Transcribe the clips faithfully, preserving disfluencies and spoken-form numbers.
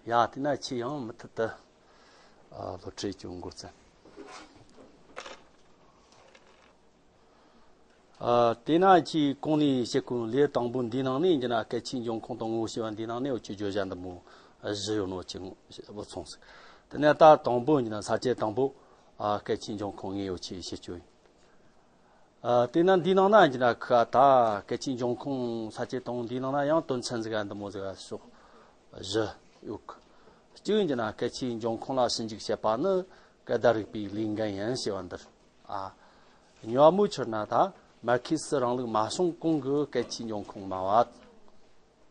ཡ། དེ་ན་ཁྱེད་ཡང་མུ་མཐུད་དུ་ཨ་སློབ་ཁྲིད་ཀྱི་འགོ་བརྩམས། ཨ་དེ་ན་ཁྱེད་གོང་ནས་བཤད་གོ་ལེ། དང་པོ་འདིའི་ནང་ནས་ཡིན་ན་སྐད་ཆའི་འབྱུང་ཁུངས་དང་ངོ་བོ་ཞེས་པ་འདིའི་ནང་ནས་འུ་ཅག་བརྗོད་བྱ་འདི་མོ་བཞི་ཡོད་ནོ་ཅིག་བུད་སོང་ཟིག། དེ་ནས་ད་དང་པོ་ཡིན་ན་ས་བཅད་དང་པོ། ཨ་སྐད་ཆའི་འབྱུང་ཁུངས་དངོས་ཡོད་ཆེད་བཤད་རྒྱུ་ཡིན། ཨ་དེ་ན་འདིའི་ནང་ན་ཡིན་ན་ཁ་ད་སྐད་ཆའི་འབྱུང་ཁུངས་ས་བཅད་དང་པོ་འདིའི་ནང་ན་ཡང་དོན་ཚན་ཟིག་ག་འདི་མོ་ཟིག་ག་ཕྱོགས་བཞི་ཡོད་གི། གཅིག་ཡིན་ན་སྐད་ཆའི་འབྱུང་ཁུངས་ལ་ཞིབ་འཇུག་བྱེད་པ་ནི་སྐད་བརྡ་རིག་པའི་ལས་འགན་ཡིན་ཞེས་པ་འདིར། ཨ་གཉིས་པ་མོ་ཆི་ན་ད་མར་ཁེ་སི་རིང་ལུགས་མ་བྱུང་གོང་གི་སྐད་ཆའི་འབྱུང་ཁུངས་སྨྲ་བ།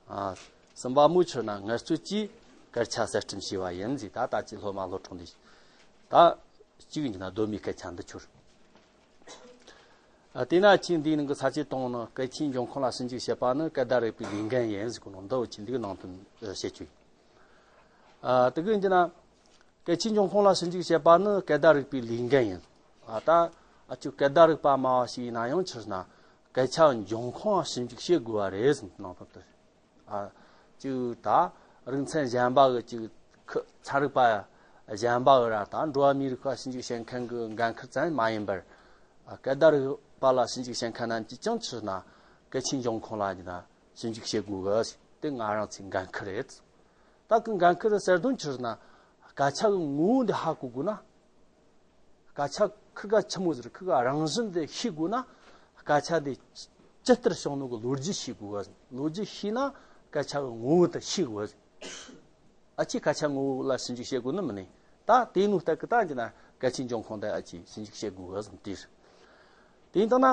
ཨ་གསུམ་པ་མོ་ཆི་ན་ངལ་རྩོལ་གྱིས་སྐད་ཆ་གསར་སྐྲུན་བྱས་པ་ཡིན་ཟེར། ད་ད་ཅི་སློབ་མ་སློབ་ཕྲུག་འདི་ད་གཅིག་ཡིན་ན་གདོད་མའི་སྐད་ཆ་འདི་ཆོར། ཨ་དེས་ན་ཁྱེད་འདིའི་ནང་གི་ས་བཅད་དང་པོ་ནི་སྐད་ཆའི་འབྱུང་ཁུངས་ལ་ཞིབ་འཇུག་བྱེད་པ་ནི་སྐད་བརྡ་རིག་པའི་ལས་འགན་ཡིན་ཟེར་གོ་ནོ་འདི་འུ་ཅག་འདིའི་ནང་དོན་བཤད་རྒྱུ་ཡིན། ཨ་དེ་གི་ཡིན་ན་སྐད་ཆའི་འབྱུང་ཁུངས་ལ་ཞིབ་འཇུག་བྱེད་པ་ནི་སྐད་བརྡ་རིག་པའི་ལས་འགན་ཡིན། ཨ་ད་ཨ་ཅུ་སྐད་བརྡ་རིག་པ་སྨྲ་བ་ཞིག་ཡིན་ན་ཡང་ཆི་ན་སྐད་ཆ་འབྱུང་ཁུངས་ཞིབ་འཇུག་བྱེད་དགོས་པ་རེད་ཟེར་ནང་དོན་དེ། ཨ་ཅིག་ད་རིག་ཚན་གཞན་པ་གི་ཅིག་ཁུ་ཚན་རིག་པ་གཞན་པ་གི་ར་ད་འགྲོ་བ་མིའི་རིགས་ཀ་ཞིབ་འཇུག་བྱེད་མཁན་གི་འགན་ཁུར་ཙམ་མ་ཡིན་པར། ཨ་སྐད་བརྡ་རིག་པ་ལ་ཞིབ་འཇུག་བྱེད་མཁན་རྣམས་ཀྱིས་ཀྱང་ཆི་ན་སྐད་ཆའི་འབྱུང་ཁུངས་ལ་ཡིན་ན་ཞིབ་འཇུག་བྱེད་དགོས་གི། དེ་ང་རང་ཚོའི་འགན་ཁུར་རེད། ད་གི་འགན་ཁུར་ཟེར་དོན་ཆི་ན་སྐད་ཆ་གི་ངོ་བོ་འདི་ཧ་གོ་དགོས་ན། སྐད་ཆ་ཁིར་ག་ཆི་མོ་ཟིག་ཁིར་ག་རང་བཞིན་དེ་ཤེས་དགོས་ན། སྐད་ཆ་དེ་ཇི་ལྟར་བྱུང་ནོ་གི་ལོ་རྒྱུས་ཤེས་དགོས། ལོ་རྒྱུས་ཤེས་ན་སྐད་ཆ་གི་ངོ་བོ་དེ་ཤེས་དགོས། ཨ་ཅེ་སྐད་ཆ་ངོ་བོ་ལ་ཞིབ་འཇུག་བྱེད་དགོས་ནི་མིན་ནི། ད་དེ་ནོ་ལྟ་གི་ད་ཡིན་ན་སྐད་ཆའི་འབྱུང་ཁུངས་དེ་ཨ་ཅེ་ཞིབ་འཇུག་བྱེད་དགོས་ཟེར་དེ་རེད། དེ་ཡིན་ད་ན་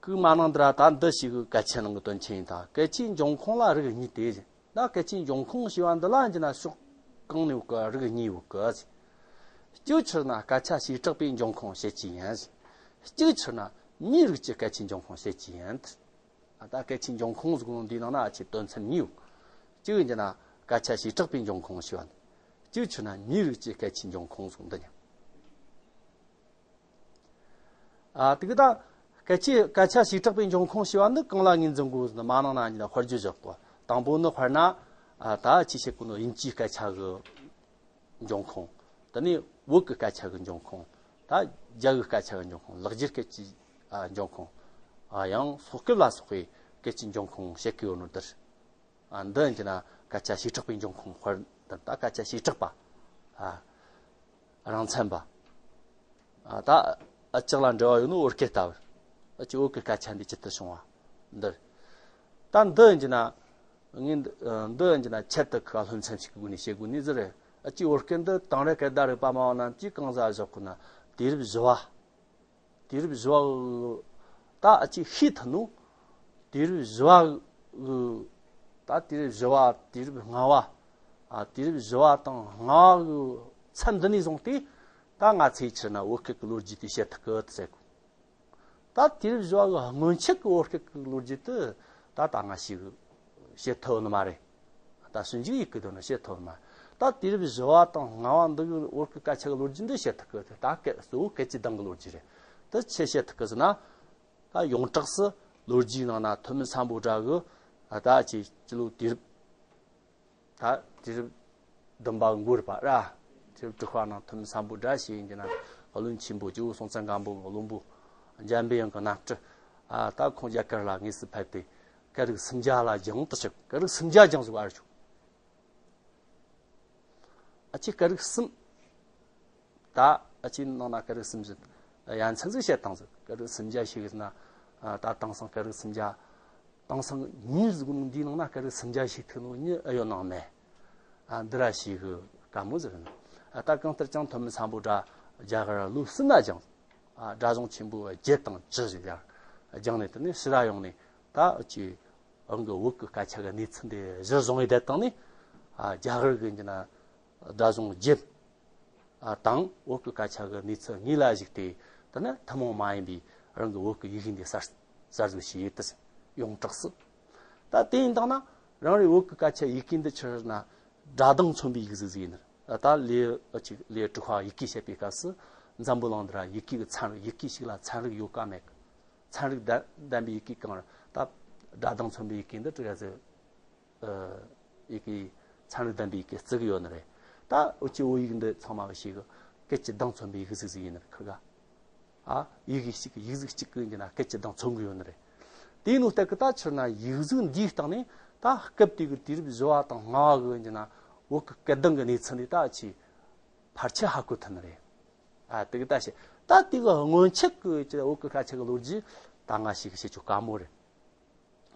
གི་མ་ནང་འདི་ར་ད་འདི་ཞིག་གི་སྐད་ཆའི་ནང་གི་དོན་ཆེན་ཡིན། ད་སྐད་ཆའི་འབྱུང་ཁུངས་ལ་རིགས་གཉིས་ཏེ། ད་སྐད་ཆའི་འབྱུང་ཁུངས་ཞེས་པ་འདི་ལ་ཡིན་ན་ཕྱོགས་གང་ནས་ཡོད་གི། རིགས་གཉིས་ཡོད་གི། གཅིག་ཆི་ན་སྐད་ཆ་བྱེ་བྲག་པའི་འབྱུང་ཁུངས་བཤད་རྒྱུ་ཡིན། གཅིག་ཆི་ན་མིའི་རིགས་ཀྱི་སྐད་ཆའི་འབྱུང་ཁུངས་བཤད་རྒྱུ་ཡིན། ད་སྐད་ཆའི་འབྱུང་ཁུངས་ཟེར་གོ་ནོ་འདིའི་ནང་ན་ཨ་ཅེ་དོན་ཚན་གཉིས་ཡོད། གཅིག་ཡིན་ན་སྐད་ཆ་བྱེ་བྲག་པའི་འབྱུང་ཁུངས་ཞེས་པ། གཅིག་ཆི་ན་མིའི་རིགས་ཀྱི་སྐད་ཆའི་འབྱུང་ཁུངས་ཟེར་འདི་ཡིན། ཨ་དེ་གི་ད་སྐད་ཆའི་སྐད་ཆ་བྱེ་བྲག་པའི་འབྱུང་ཁུངས་ཞེས་པ་འདི་གང་ལ་ངོས་འཛིན་དགོས་ཟེར་ན་མ་ནང་ན་ཡིན་ན་དཔེར་བརྗོད་བཞག་གོ། དང་པོ་ནི་དཔེར་ན་ཨ་ད་ཅི་བཤད་གོ་ནོ་དབྱིན་ཇིའི་སྐད་ཆ་གི་འབྱུང་ཁུངས། དེ་ནས་བོད་ཀྱི་སྐད་ཆ་གི་འབྱུང་ཁུངས། ད་རྒྱ་གི་སྐད་ཆ་གི་འབྱུང་ཁུངས། ལེགས་སྦྱར་སྐད་ཀྱི་ཨ་འབྱུང་ཁུངས། ཨ་ཡང་སོག་སྐད་ལ་སོགས་པའི་སྐད་ཀྱི་འབྱུང་ཁུངས་བཤད་ཀྱི་ཡོད་ནོ་འདིར། ཨ་འདི་ཡིན་ན་སྐད་ཆ་བྱེ་བྲག་པའི་འབྱུང་ཁུངས། དཔེར་ན་ད་སྐད་ཆ་བྱེ་བྲག་པ། ཨ་རང་མཚན་པ། ཨ་ད་ཨ་ཅག་ལ་འབྲེལ་བ་ཡོད་ནོ་བོད་སྐད་ལྟ་བུར། ཨ་ཅེ་བོད་ཀྱི་སྐད་ཆ་འདི་ཇི་ལྟར་བྱུང་བ་འདིར། ད་འདི་ཡིན་ན་ངས་འདི་ཡིན་ན་ཆེད་དུ་ཁ་སློབ་ཚན་ཞིག་གི་སྒོ་ནས་བཤད་དགོས་ནི་ཟིག་རེད། ཨ་ཅེ་བོད་སྐད་འདི་དེང་རབས་སྐད་བརྡ་རིག་པ་སྨྲ་བ་རྣམས་ཀྱིས་གང་ཟག་བཞག་གོ་ན་དུས་རབས་བཞི་བ། དུས་རབས་བཞི་བ་གི་ད་ཨ་ཅེ་ཤེས་ཐུབ་ནོ། དུས་རབས་བཞི་བ་གི་ད་དུས་རབས་བཞི་བ། དུས་རབས་ལྔ་བ། ཨ་དུས་རབས་བཞི་བ་དང་ལྔ་བ་གི་མཚམས་འདི་ནས་བཟུང་སྟེ་ད་ང་ཚོས་ཕྱིར་ན་བོད་སྐད་ཀྱི་ལོ་རྒྱུས་དེ་བཤད་ཐུབ་གི་ཟེར་གོ། ད་དུས་རབས་བཞི་བ་གི་སྔོན་ཆད་ཀྱི་བོད་སྐད་ཀྱི་ལོ་རྒྱུས་དེ་ད་ད་ང་ཞིག་བཤད་ཐུབ་ནི་མ་རེད། ད་ཞིབ་འཇུག་ཡེད་གི་འདུག་ན་བཤད་ཐུབ་ནི་མ་རེད། ད་དུས་རབས་བཞི་བ་དང་ལྔ་བ་འདི་གི་བོད་ཀྱི་སྐད་ཆ་གི་ལོ་རྒྱུས་འདི་བཤད་ཐུབ་གི། ད་སྐད་གཙོ་བོ་སྐད་ཀྱི་གདངས་གི་ལོ་རྒྱུས་རེད། དེ་ཆི་བཤད་ཐུབ་གི་ཟེར་ན། ད་ཡོངས་གྲགས་སུ་ལོ་རྒྱུས་ནང་ན་ཐོན་མི་སམ་བྷོ་ཊ་གིས་ད་ཅིག་སྤྱི་ལོ་དུས་རབས། ད་དུས་རབས་བདུན་པ་འགོར་བ་ར། དུས་རབས་དྲུག་པ་ནང་ཐོན་མི་སམ་བྷོ་ཊ་ཞེས་ཡིན་གྱི་ན་བློན་ཆེན་པོ་ཇོ་བོ་སྲོང་བཙན་སྒམ་པོ་གི་བློན་པོ་འཇམ་པའི་དབྱངས་ཀྱི་རྣམ་སྤྲུལ། ཨ་ད་ཁོང་རྒྱ་གར་ལ་དངོས་སུ་ཕེབས་ཏེ་སྐད་རིགས་སུམ་བརྒྱ་ལ་སྦྱངས་ཏེ་ཞིག། སྐད་རིགས་སུམ་བརྒྱ་སྦྱངས་ཟིག་ཨ་ར་ཆུ། ཨ་ཅེ་སྐད་རིགས་གསུམ། ད་ཨ་ཅེ་ནང་ན་སྐད་རིགས་སུམ་བཞི། ཡ་མཚན་ཟིག་བཤད་བཏང་ཟིག། སྐད་རིགས་སུམ་བརྒྱ་ཞིག་ཡིན་ན། ད་དེང་སང་སྐད་རིགས་སུམ་བརྒྱ། དེང་སང་མྱི་ཟིག་ནང་འདིའི་ནང་ན་སྐད་རིགས་སུམ་བརྒྱ་ཞིག་ཐུག་ནོ་མྱི་ཨེ་ཡོད་ནང་མེད། ཨ་འདི་ར་ཞིག་གི་དཀའ་མོ་ཟིག་རེད། ཨ་ད་གང་ལྟར་ཀྱང་ཐོན་མི་སམ་བྷོ་ཊ་རྒྱ་གར་ལོ་གསུམ་ན་སྦྱངས། ཨ་སྒྲ་གཞུང་ཆེན་པོ་བརྒྱད་དང་བཅུ་ཞིག་ཡང་སྦྱངས་ནས། དེ་ནས་ཕྱི་ར་ཡོང་ནས་ད་ཅི་རང་གི་བོད་ཀྱི་སྐད་ཆ་གི་གནས་ཚུལ་འདི་གཞིར་བཟུང་བའི་བསྡད་བཏང་ནས། ཨ་རྒྱ་གར་གི་ཡིན་ན་སྒྲ་གཞུང་བརྒྱད། ཨ་དང་བོད་ཀྱི་སྐད་ཆ་གི་གནས་ཚུལ་དངོས་ལ་གཞིགས་ཏེ། དེ་ནས་ཐུན་མོང་མ་ཡིན་པའི་རང་གི་བོད་ཀྱི་ཡི་གེ་འདི་གསར་གསར་བཟོ་བྱས་ཡོད་དེ། ཡོངས་གྲགས་སུ། ད་དེ་ཡིན་དང་ན་རང་རེ་བོད་ཀྱི་སྐད་ཆ་ཡི་གེ་འདི་ཕྱིར་ན་སྒྲ་གདངས་མཚོན་པའི་ཡིག་གཟུགས་ཟིག་ཡིན་ནི། ད་ལེའུ་གཅིག་ལེའུ་དྲུག་པ་ཡི་གེ་བཤད་པའི་སྐབས་སུ་འཛམ་བུ་གླིང་འདི་ར་ཡི་གེ་གི་ཚན་རིག། ཡི་གེ་ཞིག་ལ་ཚན་རིག་ཡོད་ག་མེད་ག། ཚན་རིག་ལྡན་ལྡན་པའི་ཡི་གེ་གང་རེད། ད་སྒྲ་གདངས་མཚོན་པའི་ཡི་གེ་འདི་དྲུག་ཡ་ཟེར། ཨ་ཡི་གེ་ ཚན་རིག་ལྡན་པའི་ཡི་གེ་བརྩི་གི་ཡོད་ནི་རེད། ད་འུ་ཅི་བོད་ཡིག་འདི་ཚང་མ་གི་ཞིག་གི་སྐད་ཀྱི་གདངས་མཚོན་པའི་ཡིག་གཟུགས་ཟིག་ཡིན་ནི་རེད། ཁིར་ག་ཨ། ཡི་གེ་གཅིག་གི་ཡིག་གཟུགས་གཅིག་གི་ཡིན་གྱི་ན་སྐད་ཀྱི་གདངས་མཚོན་གི་ཡོད་ནི་རེད། དེའི་ནང་སྟེང་གི་ད་ཕྱིར་ན་ཡིག་གཟུགས་འདིའི་སྟེང་ནས་ད་སྐབས་དེ་གི་དུས་རབས་བཞི་བ་དང་ལྔ་བ་གི་ཡིན་གྱི་ན་བོད་གི་སྐད་གདངས་གི་གནས་ཚུལ་འདི་ད་ཅིག་ཕལ་ཆེར་ཧ་གོ་ཐུབ་ནི་རེད། ཨ། དེ་གི་ད་བཤད། ད་དེ་གི་སྔོན་ཆད་གི་ཅིག་བོད་གི་སྐད་ཆ་གི་ལོ་རྒྱུས་ད་ང་ཞིག་བཤད་ཆོག་དཀའ་མོ་རེད།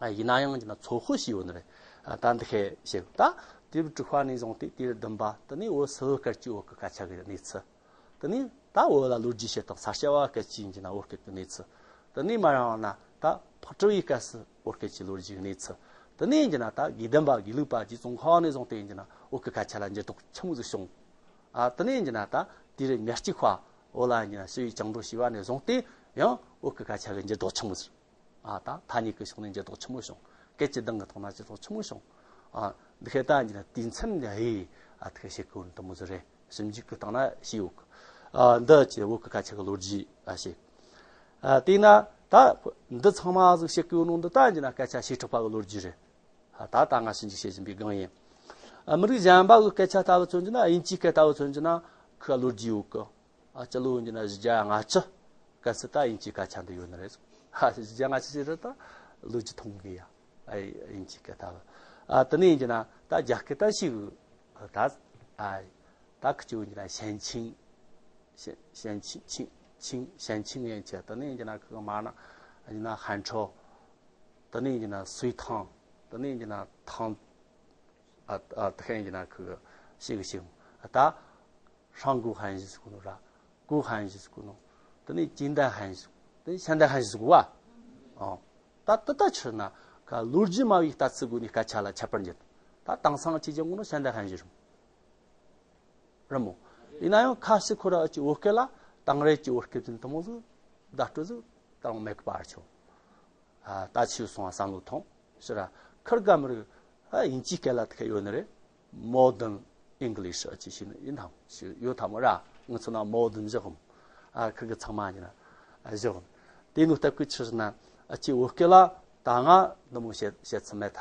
ཨ། ཡིན་ན་ཡང་ཡིན་ན་ཚོད་དཔག་བྱས་ཡོད་ནི་རེད། ཨ། ད་འདི་ཁའི་བཤད། ད་དུས་རབས་དྲུག་པ་ནས་བཟུང་སྟེ་དུས་རབས་བདུན་པ་དེ་ནས་བོད་སིལ་བུ་སྐད་ཀྱི་བོད་གི་སྐད་ཆ་གི་གནས་ཚུལ། དེ་ནས་ད་བོད་ལ་ལོ་རྒྱུས་བཤད་སྟངས། ས་སྐྱ་པ་སྐད་ཀྱི་ཡིན་གྱི་ན་བོད་སྐད་ཀྱི་གནས་ཚུལ། དེ་ནས་མར་ཡང་ན་ད་ཕག་གྲུ་པའི་སྐབས་སུ་བོད་སྐད་ཀྱི་ལོ་རྒྱུས་གནས་ཚུལ། དེ་ནས་ཡིན་གྱི་ན་ད་དགེ་ལྡན་པ་དགེ་ལུགས་པ་རྗེ་ཙོང་ཁ་པ་ནས་བཟུང་སྟེ་ཡིན་གྱི་ན་བོད་ཀྱི་སྐད་ཆ་ལ་འགྱུར་ལྡོག་ཆེན་མོ་ཟིག་བྱུང་། ཨ། དེ་ནས་ཡིན་གྱི་ན་ད་དུས་རབས་ཉེར་གཅིག་པ་བོད་ལ་ཡིན་གྱི་ན་ཞི་བའི་བཅིངས་འགྲོལ་བྱས་པ་ནས་བཟུང་སྟེ་ཡང་བོད་ཀྱི་སྐད་ཆ་གི་འགྱུར་ལྡོག་ཆེན་མོ་ཟིག་ཨ། ད་ཐ་སྙད་ཀྱི་ཕྱོགས་ནས་འགྱུར་ལྡོག་ཆེན་མོ་བྱུང་། སྐད་ཀྱི་གདངས་ཀྱི་ཐོག་ན་འགྱུར་ལྡོག་ཆེན་མོ་བྱུང་། ཨ། འདི་ཁའི་ད་ཡིན་གྱི་ན་དུས་མཚམས་འདི་ཧེ། ཨ། དེ་ཁ་བཤད་གི་འདི་མོ་ཟིག་རེད། ཞིབ་འཇུག་གི་སྟེང་ན་ཞིག་ཡོད་གི། ཨ། འདི་ཅི་བོད་ཀྱི་སྐད་ཆ་གི་ལོ་རྒྱུས། ཨ། ཞིག་ཨ། དེས་ན་ད་འདི་ཚང་མ་ཟིག་བཤད་གི་ཡོད་ནོ་འདི་ད་ཡིན་གྱི་ན་སྐད་ཆ་བྱེ་བྲག་པ་གི་ལོ་རྒྱུས་རེད། ཨ། ད་ད་ང་ཞིབ་འཇུག་བྱེད་བཞིན་པའི་སྒང་ཡིན། ཨ། མི་རིགས་གཞན་པ་གི་སྐད་ཆ་ལྟ་བུ་མཚོན་གྱི་ན། དབྱིན་ཇིའི་སྐད་ལྟ་བུ་མཚོན་གྱི་ན་ཁོ་ལོ་རྒྱུས་ཡོད་གི། ཨ། སྤྱི་ལོ་ཡིན་གྱི་ན་བཞི་བརྒྱ་ལྔ་བཅུ་སྐབས་སུ་ད་དབྱིན་ཇིའི་སྐད་ཆ་འདི་ཡོད་ནི་རེད། ཨ། བཞི་བརྒྱ་ལྔ་བཅུ་ཞིག་རེད། ད་ལོ་རྒྱུས་མཐོང་གི་ཡ། ཨ། དབྱིན་ཇིའི་སྐད་ལྟ་བུ། ཨ། དེ་ནས་ཡིན་གྱི་ན་ད་རྒྱ་སྐད་ད་ཞིག་ད། ཨ། ད་ཁི་ཆོ་ཡིན་གྱི་ན་ཞན་ཆིང་། ཞན་ཞན་ཆིང་ཆིང་ཆིང་ཞན་ཆིང་ཡན་ཆད། དེ་ནས་ཡིན་གྱི་ན་ཁི་མ་ན་ཡིན་ན་ཧན་ཁྲོ། དེ་ནས་ཡིན་གྱི་ན་སུའི་ཐང་། དེ་ནས་ཡིན་གྱི་ན་ཐང་། ཨ། ཨ། དེ་ཁ་ཡིན་གྱི་ན་ཁི་ཞིག་ཞིག་ད། 山谷汉语 ཟེར་གོ་ནོ་ར། 古汉语 ཟེར་གོ་ནོ། དེ་ནས་近代汉语། དེ་ནས现代汉语 ཟེར་གོ་བ། ཨོ། ད་ད་ད་ཕྱིར་ན་ཁ་ལོ་རྒྱུས་སྨྲ་བའི་ལྟ་ཚུལ་སྒོ་ནས་སྐད་ཆ་ལ་ཁྱད་པར་འགྱུར། ད་དེང་སང་ཅི་ཅང་གོ་ནོ་现代汉语 རེད་མོ། ཡིན་ན་ཡང་ཁ་ཤས་ཁོ་ར་ཅི་བོད་སྐད་ལ་དེང་རབས་ཀྱི་བོད་སྐད་དེ་དེ་མོ་ཟིག་བརྡ་སྤྲོད་ཟིག་བཏང་མེད་གི་པར་ཆོ། ཨ། ད་ཆོས་སོང་བ་བསམ་བློ་ཐོངས་ཕྱིར་ར། ཁིར་ག་མི་རིགས། ཨ། དབྱིན་ཇིའི་སྐད་ལ་དེ་ཁ་ཡོད་ནི་རེད། Modern English ཨ་ཅི་ཞིག་ནི་ཡིན་ཐམ་ཞིག་ཡོད་ཐམ་ར། ང་ཚོ་ན་Modern བཞག་གམ། ཨ། ཁིར་གི་ཚང་མ་ཡིན་ན་བཞག་གམ། དེ་ནི་སྟབས་ཀྱིས་ཕྱིར་ན་ཨ་ཅི་བོད་སྐད་ལ་ད་ང་འདི་མོ་བཤད་བཤད་ཚུལ་མེད་ད།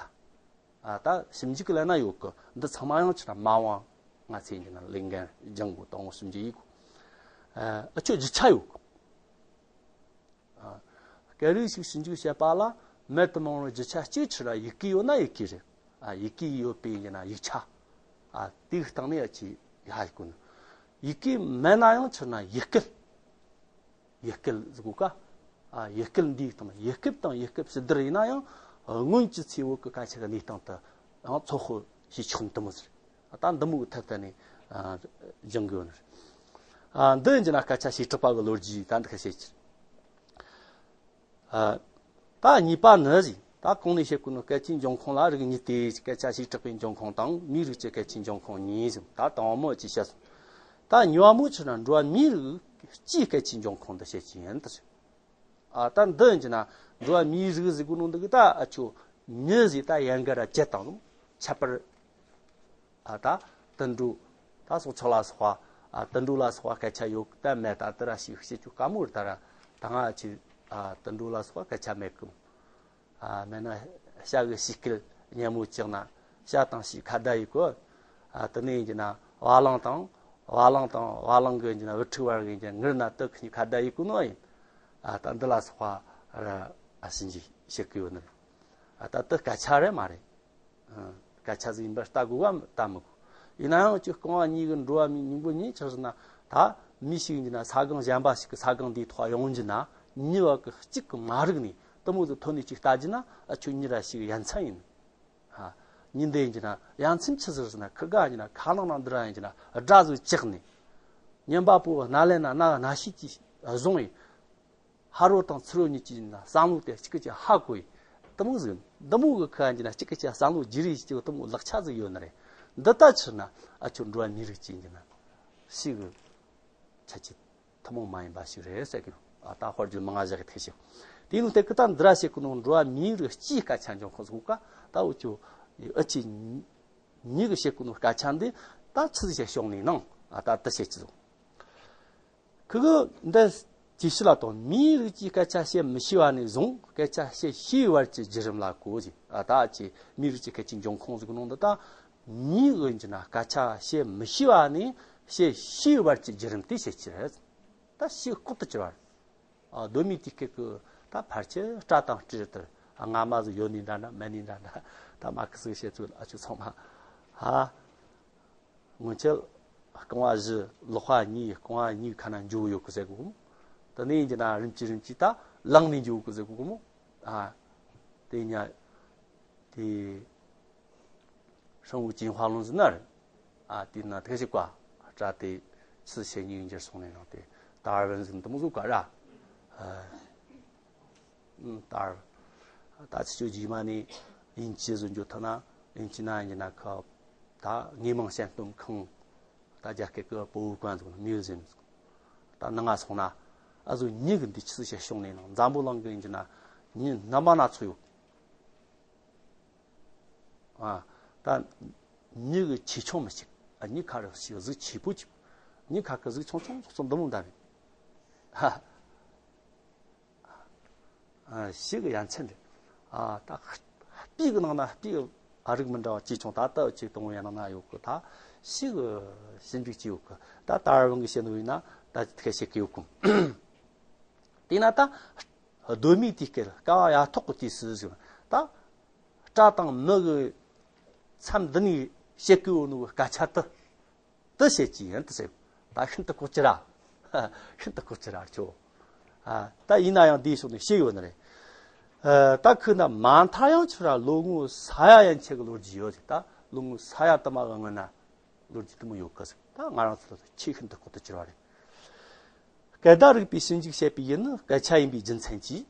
ཨ། ད་ཞིབ་འཇུག་ལ་ན་ཡོད་གི། འདི་ཚང་མ་ཡང་ཕྱིར་ན་མ་དབང་ང་ཚོས་ཡིན་ན་ལས་འགན་སྦྱང་དགོས། དང་པོ་ཞིབ་འཇུག་ཡིན་དགོས། ཨ། ཨ་ཅོ་རྒྱུ་ཆ་ཡོད་གི། ཨ། སྐད་རིགས་ཤིག་ཞིབ་འཇུག་བྱེད་པ་ལ་མེད་དུ་མི་རུང་བའི་རྒྱུ་ཆ་གཅིག་ཕྱིར་ར་ཡི་གེ་ཡོད་ན་ཡི་གེ་རེད། ཨ། ཡི་གེ་ཡོད་པའི་ཡིན་ན་ཡིག་ཆ། ཨ། དེའི་སྟེང་ནས་ཨ་ཅི་ཡ་ཡི་གོ་ནི། ཡི་གེ་མེད་ན་ཡང་ཕྱིར་ན་ཡི་སྐད། ཡི་སྐད་ཟེར་གོ་ཀ་ཨ། ཡི་སྐད་འདིའི་སྟེང་ན་ཡི་སྐད་དང་ཡི་སྐད་ཕྱི་བསྡུར་ཡིན་ན་ཡང་སྔོན་གྱི་ཚེ་བོད་ཀྱི་སྐད་ཆ་གི་གནས་སྟངས་དེ་ཡང་ཚོད་དཔག་བྱེད་ཆོག་ནི་དེ་མོ་ཟིག་ད་འདི་མོ་གི་ཐད་ད་ནས་ཨ་སྦྱང་དགོས་ནི་རེད། ཨ། འདི་ཡིན་གྱི་ན་སྐད་ཆ་བྱེ་བྲག་པ་གི་ལོ་རྒྱུས་ད་འདི་ཁ་བཤད་ཀྱི་རེད། ཨ། ད་གཉིས་པ་ནི་ཟིག་ད་གོང་ནས་བཤད་གོ་ནོ་སྐད་ཆའི་འབྱུང་ཁུངས་ལ་རིགས་གཉིས་ཏེ། སྐད་ཆ་བྱེ་བྲག་པའི་འབྱུང་ཁུངས་དང་མིའི་རིགས་ཀྱི་སྐད་ཆའི་འབྱུང་ཁུངས་གཉིས་ཟིག་ད་དང་པོ་ཅི་བཤད་སོང་། ད་གཉིས་པ་མོ་ཕྱིར་ན་འགྲོ་བ་མིའི་རིགས་སྤྱིའི་སྐད་ཆའི་འབྱུང་ཁུངས་འདི་བཤད་ཀྱི་ཡིན་ད་ཟིག་ཨ། ད་འདི་ཡིན་གྱི་ན་འགྲོ་བ་མིའི་རིགས་ཟེར་གོ་ནོ་འདི་གི་ད་ཨ་ཅོ་མི་ཟིག་ད་ཡན་ག་ར་བརྒྱད་དང་ཁྱད་པར། ཨ། ད་དུད་འགྲོ། ད་སྲོག་ཆགས་ལ་སོགས་པ། ཨ། དུད་འགྲོ་ལ་སོགས་པ་སྐད་ཆ་ཡོད་ད་མེད་ད་དེ་ར་ཞིག་བཤད་རྒྱུ་དཀའ་མོ་རེད་ད་ར། ད་ང་ཅི། ཨ། དུད་འགྲོ་ལ་སོགས་པ་སྐད་ཆ་མེད་གི། ཨ། མེད་ན་བྱ་གི་ཕྱིའི་སྐད་སྙན་མོ་བཅག་ན་བྱ་དང་ཕྱིའི་ཁ་བརྡ་ཡི་གོ་ཨ། དེ་ནས་ཡིན་གྱི་ན་བ་ལང་དང་། བ་ལང་དང་བ་ལང་གི་ཡིན་གྱི་ན་བུ་ཕྲུག་བར་གི་ཡིན་གྱི་ན་ངུར་ན་དེ་ཁི་གཉིས་ཁ་བརྡ་ཡི་གོ་ནོ་ཡིན། ཨ། ད་འདི་ལ་སོགས་པ་ར་ཨ་ཞིབ་འཇུག་བྱེད་གི་ཡོད་ནི། ཨ། ད་དེ་སྐད་ཆ་རེད་མ་རེད། ཨ། སྐད་ཆ་ཟིག་ཡིན་པར་ལྟ་དགོས་བམ་ལྟ་མི་དགོས། ཡིན་ན་ཡང་ཅིག་རྐང་བ་གཉིས་ཀྱི་འགྲོ་བ་མིའི་སྙིང་པོ་གཉིས་ཆགས་ཟིན་ན། ད་མི་ཞིག་ཡིན་ན་ས་སྒང་གཞན་པ་ཞིག་གི་ས་སྒང་འདིའི་ཐོག་ཡོང་རྒྱུ་ན་མྱི་བ་གི་གཅིག་གི་མ་རིག་ནས་དེ་མོ་ཟིག་ཐོན་ནས་ཅིག་ལྟ་རྒྱུ་ན་ཨ་ཁྱོད་མྱི་ར་ཞིག་ཡ་མཚན་ཡིན། ཧ། མྱི་འདི་ཡིན་རྒྱུ་ན་ཡ་མཚན་ཆི་ཟིག་ཟེར་ན་ཁི་ག་ཡིན་ན་ཁ་ནང་ནང་འདི་ར་ཡིན་རྒྱུ་ན་སྒྲ་ཟིག་བཅག་ནས། ཉན་པ་པོ་སྣ་ལེན་ན་སྣ་སྣ་ཤས་ཀྱིས་བཟུང་བས། ཕ་རོལ་དང་ཚུ་རོལ་གཉིས་ཀྱི་ཡིན་ན་བསམ་བློ་དེ་གཅིག་གི་གཅིག་ཧ་གོ་ཡི། དེ་མོ་ཟིག་འདི་མོ་གི་ཁ་ཡིན་ན་གཅིག་གི་གཅིག་བསམ་བློ་བརྗེ་རེས་ཀྱི་དེ་མོ་ལག་ཆ་ཟིག་ཡོད་ནི་རེད། འདི་ལྟ་ཕྱིར་ན་ཨ་ཁྱོད་འགྲོ་བ་མིའི་རིགས་ཀྱི་ཡིན་ན་ཞིག་གི་ཁྱད་ཆོས་ཐུན་མོང་མ་ཡིན་པ་ཞིག་རེད་ཟེར་གི། ཨ། ད་དཔེར་བརྗོད་མང་ང་བཞག་གི་ཐེག་ཞིག་དེའི་ནང་དེ་ཀི་ད་འདི་ར་བཤད་གི་ནོ་འགྲོ་བ་མིའི་རིགས་སྤྱིའི་སྐད་ཆ་འབྱུང་ཁུངས་ཟིག་ག་ད་འུ་ཅོ་ཨ་ཅི་མྱི་གི་བཤད་གི་ནོ་སྐད་ཆ་འདི་ད་ཆི་ཟིག་བཤད་ཤོག་ནས་ནང་ཨ་ད་དེ་བཤད་ཀྱི་ཟིག་ཁི་གི་འདི་ཇི་ཞིག་ལ་དང་མིའི་རིགས་ཀྱི་སྐད་ཆ་བཤད་མི་ཤེས་པ་ནས་བཟུང་སྐད་ཆ་བཤད་ཤེས་བར་གྱི་བརྒྱུད་རིམ་ལ་གོ་ཞིག་ཨ། ད་ཅི་མིའི་རིགས་ཀྱི་སྐད་ཆའི་འབྱུང་ཁུངས་ཟིག་ནང་འདི་ད་ ཉིད་ཀྱི་ཡིན་གྱི་ན་སྐད་ཆ་བཤད་མི་ཤེས་པ་ནས་བཤད་ཤེས་བར་གྱི་བརྒྱུད་རིམ་དེ་བཤད་ཀྱི་རེད། ད་ཤེས་ལྐོག་ཏུ་གྱུར་བ་རེད། ཨ། གདོད་མའི་དུས་སྐབས་ཀྱི་ད་ཕལ་ཆེར་སྐྲ་དང་སྤྲེལ་ལྟར་སྔ་མ་ཟིག་ཡོད་ནི་འདྲ་འདྲ་མེད་ནི་འདྲ་འདྲ། ད་མ་ཁི་ཟིག་བཤད་ཚུལ་ཨ་ཆུ་ཚང་མ། ཧ། སྔོན་ཆད་རྐང་བ་བཞི་ལག་པ་གཉིས་རྐང་བ་གཉིས་ཁ་ན་འཇུ་ཡོད་གི་ཟེར་གོ་མོ། དེ་ནས་ཡིན་གྱི་ན་རིམ་གྱིས་རིམ་གྱིས་ད་ལངས་ནས་འཇུ་གི་ཟེར་གོ་མོ། ཨ། དེ་ཉ། དེ། ཧྲང་ཝུ་ཅིན་ཧྭ་ལུང་ཟིན་ན་རེད། ཨ། དེ་ན་དེ་ཞིག་ག་སྐྲ་དེ་ཆུ་ཞེ་གཉིས་འགྱུར་སོང་ནས་ནང་དེ་ད་ར་བན་ཟིན་དུ་མོ་ཟུག་ག་ར། ཨ། ད་ད་ཚིག་ཆོས་རྗེས་མ་ནས་དབྱིན་ཇི་བཟོ་འཇོག་ཐུབ་ན། དབྱིན་ཇི་ན་ཡིན་ན་ཁ་ད་དངོས་མང་བཤད་སྟོན་ཁང་། ད་རྒྱ་སྐད་ཀྱི་博物馆་ཟེར་མིའུ་ཟི་ཡམ་ཟེར། ད་ནང་ང་སོང་ན་ཨ་ཟོ་ཉིད་ཀྱི་འདི་ཆི་ཟིག་བཤད་བྱུང་ནས་ནང་འཛམ་བུ་གླིང་གི་ཡིན་གྱི་ན་ཉིད་རྣམ་པ་སྣ་ཚོགས་ཡོད། ཨ། ད་ཉིད་ཀྱི་ཆེ་ཆུང་མི་གཅིག་ཨ། ཉིད་ཁ་རུ་ཞིག་གཟུགས་ཆེ་པོ་གཅིག་ཉིད་ཁ་གི་གཟུགས་ཆུང་ཆུང་ཚོ་འདི་མོ་འདྲ་རེད། ཧ། ཨ། ཤིག་ཡ་མཚན་རེད། ཨ། ད་སྤུས་ཀྱི་ནང་ན་སྤུས་ཨ་རིགས་མི་འདྲ་བ་ཆེ་ཆུང་ད་ལྟ་ཆེ་གཏོང་བའི་ནང་ན་ཡོད་གི། ད་ཤིག་ཞིབ་འཇུག་བྱས་ཡོད་གི། ད་ད་ར་བང་གི་བཤད་ནོ་ཡིན་ན་ད་ཁ་བཤད་གི་ཡོད་གི། དེས་ན་ད་གདོད་མའི་དུས་སྐབས་ཀ་བ་ཡ་ཐོག་གི་དུས་སུ་ཟེར། ད་སྐྲ་དང་མིག་གི་མཚམས་འདི་ནས་བཤད་གི་ཡོད་ནོ་གི་སྐད་ཆ་དེ། དེ་བཤད་ཀྱི་ཡིན་དེ་ཟེར། ད་ཤིན་ཏུ་ལྐོག་གྱུར་ར། ཤིན་ཏུ་ལྐོག་གྱུར་ར་ཁྱོད། ཨ། ད་ཡིན་ན་ཡང་འདིའི་ཕྱོགས་ནས་བཤད་ཡོད་ནི་རེད། ཨ། ད་ཁོ་ན་མ་མཐའ་ཡང་ཁྱོད་ར་ལོ་ངོ་ས་ཡ་ཡན་ཆད་ཀྱི་ལོ་རྒྱུས་ཡོད་ཟེར། ད་ལོ་ངོ་ས་ཡ་དུ་མ་གི་སྔོན་ན་ལོ་རྒྱུས་དུ་མ་ཡོད་གི་ཟེར། ད་ང་རང་ཚོ་ལ་ཆེས་ཤིན་ཏུ་ལྐོག་ཏུ་གྱུར་བ་རེད། སྐད་བརྡ་རིག་པའི་ཞིབ་འཇུག་བྱེད་པའི་ཡུལ་ནི་སྐད་ཆ་ཡིན་པའི་རྒྱུ་མཚན་གྱིས།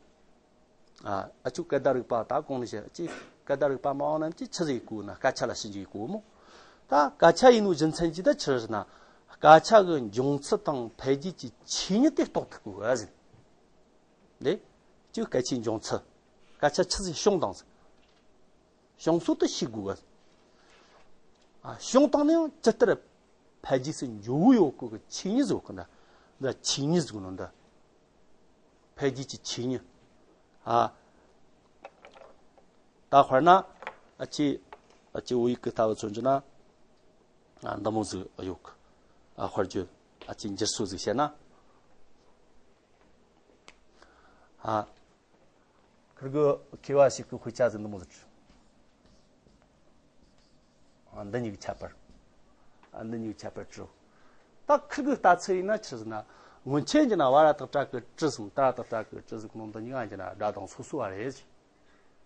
ཨ། ཨ་ཆུ་སྐད་བརྡ་རིག་པ་ད་གོང་ནས་བཤད་ཀྱི་སྐད་བརྡ་རིག་པ་མ་འོང་ནམ་གྱི་ཆི་ཟིག་གོ་ན་སྐད་ཆ་ལ་ཞིབ་འཇུག་གོ་མོ། ད་སྐད་ཆ་ཡིན་ནོ་རྒྱུ་མཚན་གྱིས་ད་ཆི་ཟེར་ན། སྐད་ཆ་གི་འབྱུང་ཚུལ་དང་འཕེལ་རྒྱས་ཀྱི་ཆོས་ཉིད་དེ་རྟོགས་ཐུབ་དགོས་ཟེར། ལེ། ཅིག་སྐད་ཆའི་འབྱུང་ཚུལ། སྐད་ཆ་ཆི་ཟིག་བྱུང་དང་ཟེར། བྱུང་ཚུལ་དེ་ཤེས་དགོས་གི། ཨ། བྱུང་བཏང་ནས་ཡང་ཇི་ལྟར་འཕེལ་རྒྱས་སུ་འགྱོ་གི་ཡོད་གོ་གི་ཆོས་ཉིད་ཟེར་གི་ན། འདི་ཆོས་ཉིད་ཟེར་གི་ནོ་འདི། འཕེལ་རྒྱས་ཀྱི་ཆོས་ཉིད། ཨ། ད་དཔེར་ན། ཨ་ཅེ། ཨ་ཅེ་བོད་ཡིག་གི་ལྟ་བུ་མཚོན་རྒྱུ་ན། ཨ། འདི་མོ་ཟིག་ཡོད་གི། ཨ། དཔེར་བརྗོད། ཨ་ཅེ་འགྱུར་སྲོལ་ཟིག་བཤད་ན། ཨ། ཁིར་གི་མཁས་པ་ཞིག་གི་དཔེ་ཆ་ཟིག་འདི་མོ་ཟིག་བྲིས། ཨ། འདི་གཉིས་ཀྱི་ཁྱད་པར། ཨ། འདི་གཉིས་ཀྱི་ཁྱད་པར་བྲིས། ད་ཁིར་གི་ལྟ་ཚུལ་ཡིན་ན་ཆི་ཟེར་ན། སྔོན་ཆད་ཡིན་ན་བ་ར་བཏགས་བྲ་གི་བྲི་ཟེར། ད་ར་བཏགས་བྲ་གི་བྲི་ཟེར་གི་ནོ་འདི་གཉིས་ཀ་ཡིན་ན་སྒྲ་གདངས་སོ་སོ་བ་རེད།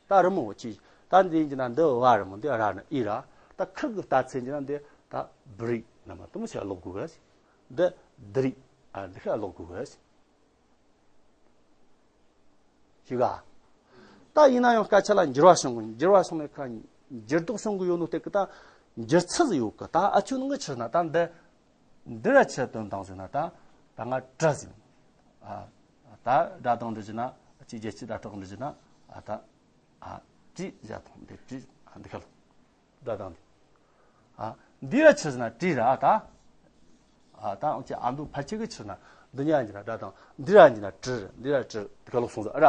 ད་རི་མོ་ཅི། ད་འདི་ཡིན་ན་འདི་བ་རི་མོ་འདི་ར་ནི་ཨི་ར། ད་ཁིར་གི་ལྟ་ཚུལ་ཡིན་ན་འདི་ད་བི་རི་ན་མ་དུ་མོ་ཞིག་ཀློག་དགོས་གི། འདི་དི་རི། ཨ། འདི་ཤ་ཀློག་དགོས་གི། ཤེས་ག། ད་ཡིན་ན་ཡང་སྐད་ཆ་ལ་འགྱུར་བ་བྱུང་གི། འགྱུར་བ་བྱུང་ནས་ཁ་འགྱུར་ལྡོག་བྱུང་གི་ཡོད་ནོ་དེ་གི་ད་འགྱུར་ཚུལ་ཟིག་ཡོད་གི། ད་ཨ་ཆུ་ནང་གི་ཆི་ན་ད་འདི་འདི་ར་ཆི་དོན་དང་ཟེར་ན། ད་ད་ང་བྲི་ཟེར། ཨ། ད་སྒྲ་གདངས་འདི་བྱས་ན་ཅི་རྒྱལ་སྤྱིའི་སྒྲ་གདངས་འདི་བྱས་ན། ཨ། ད། ཨ། བྲི་བྱ་དང་འདི་བྲི། ཨ། འདི་ཁ་ལ། སྒྲ་གདངས་འདི། ཨ། འདི་ར་ཆི་ཟེར་ན་བྲི་ར་ད། ཨ། ད་འོ་ཅི་ཨ་མདོ་ཕལ་ཆེར་གི་ཆི་ན་འདི་གཉིས་ཡིན་ན་སྒྲ་གདངས། འདི་ར་ཡིན་ན་བྲི། འདི་ར་བྲི། འདི་ཁ་ལོག་སོང་ཟེར་ར།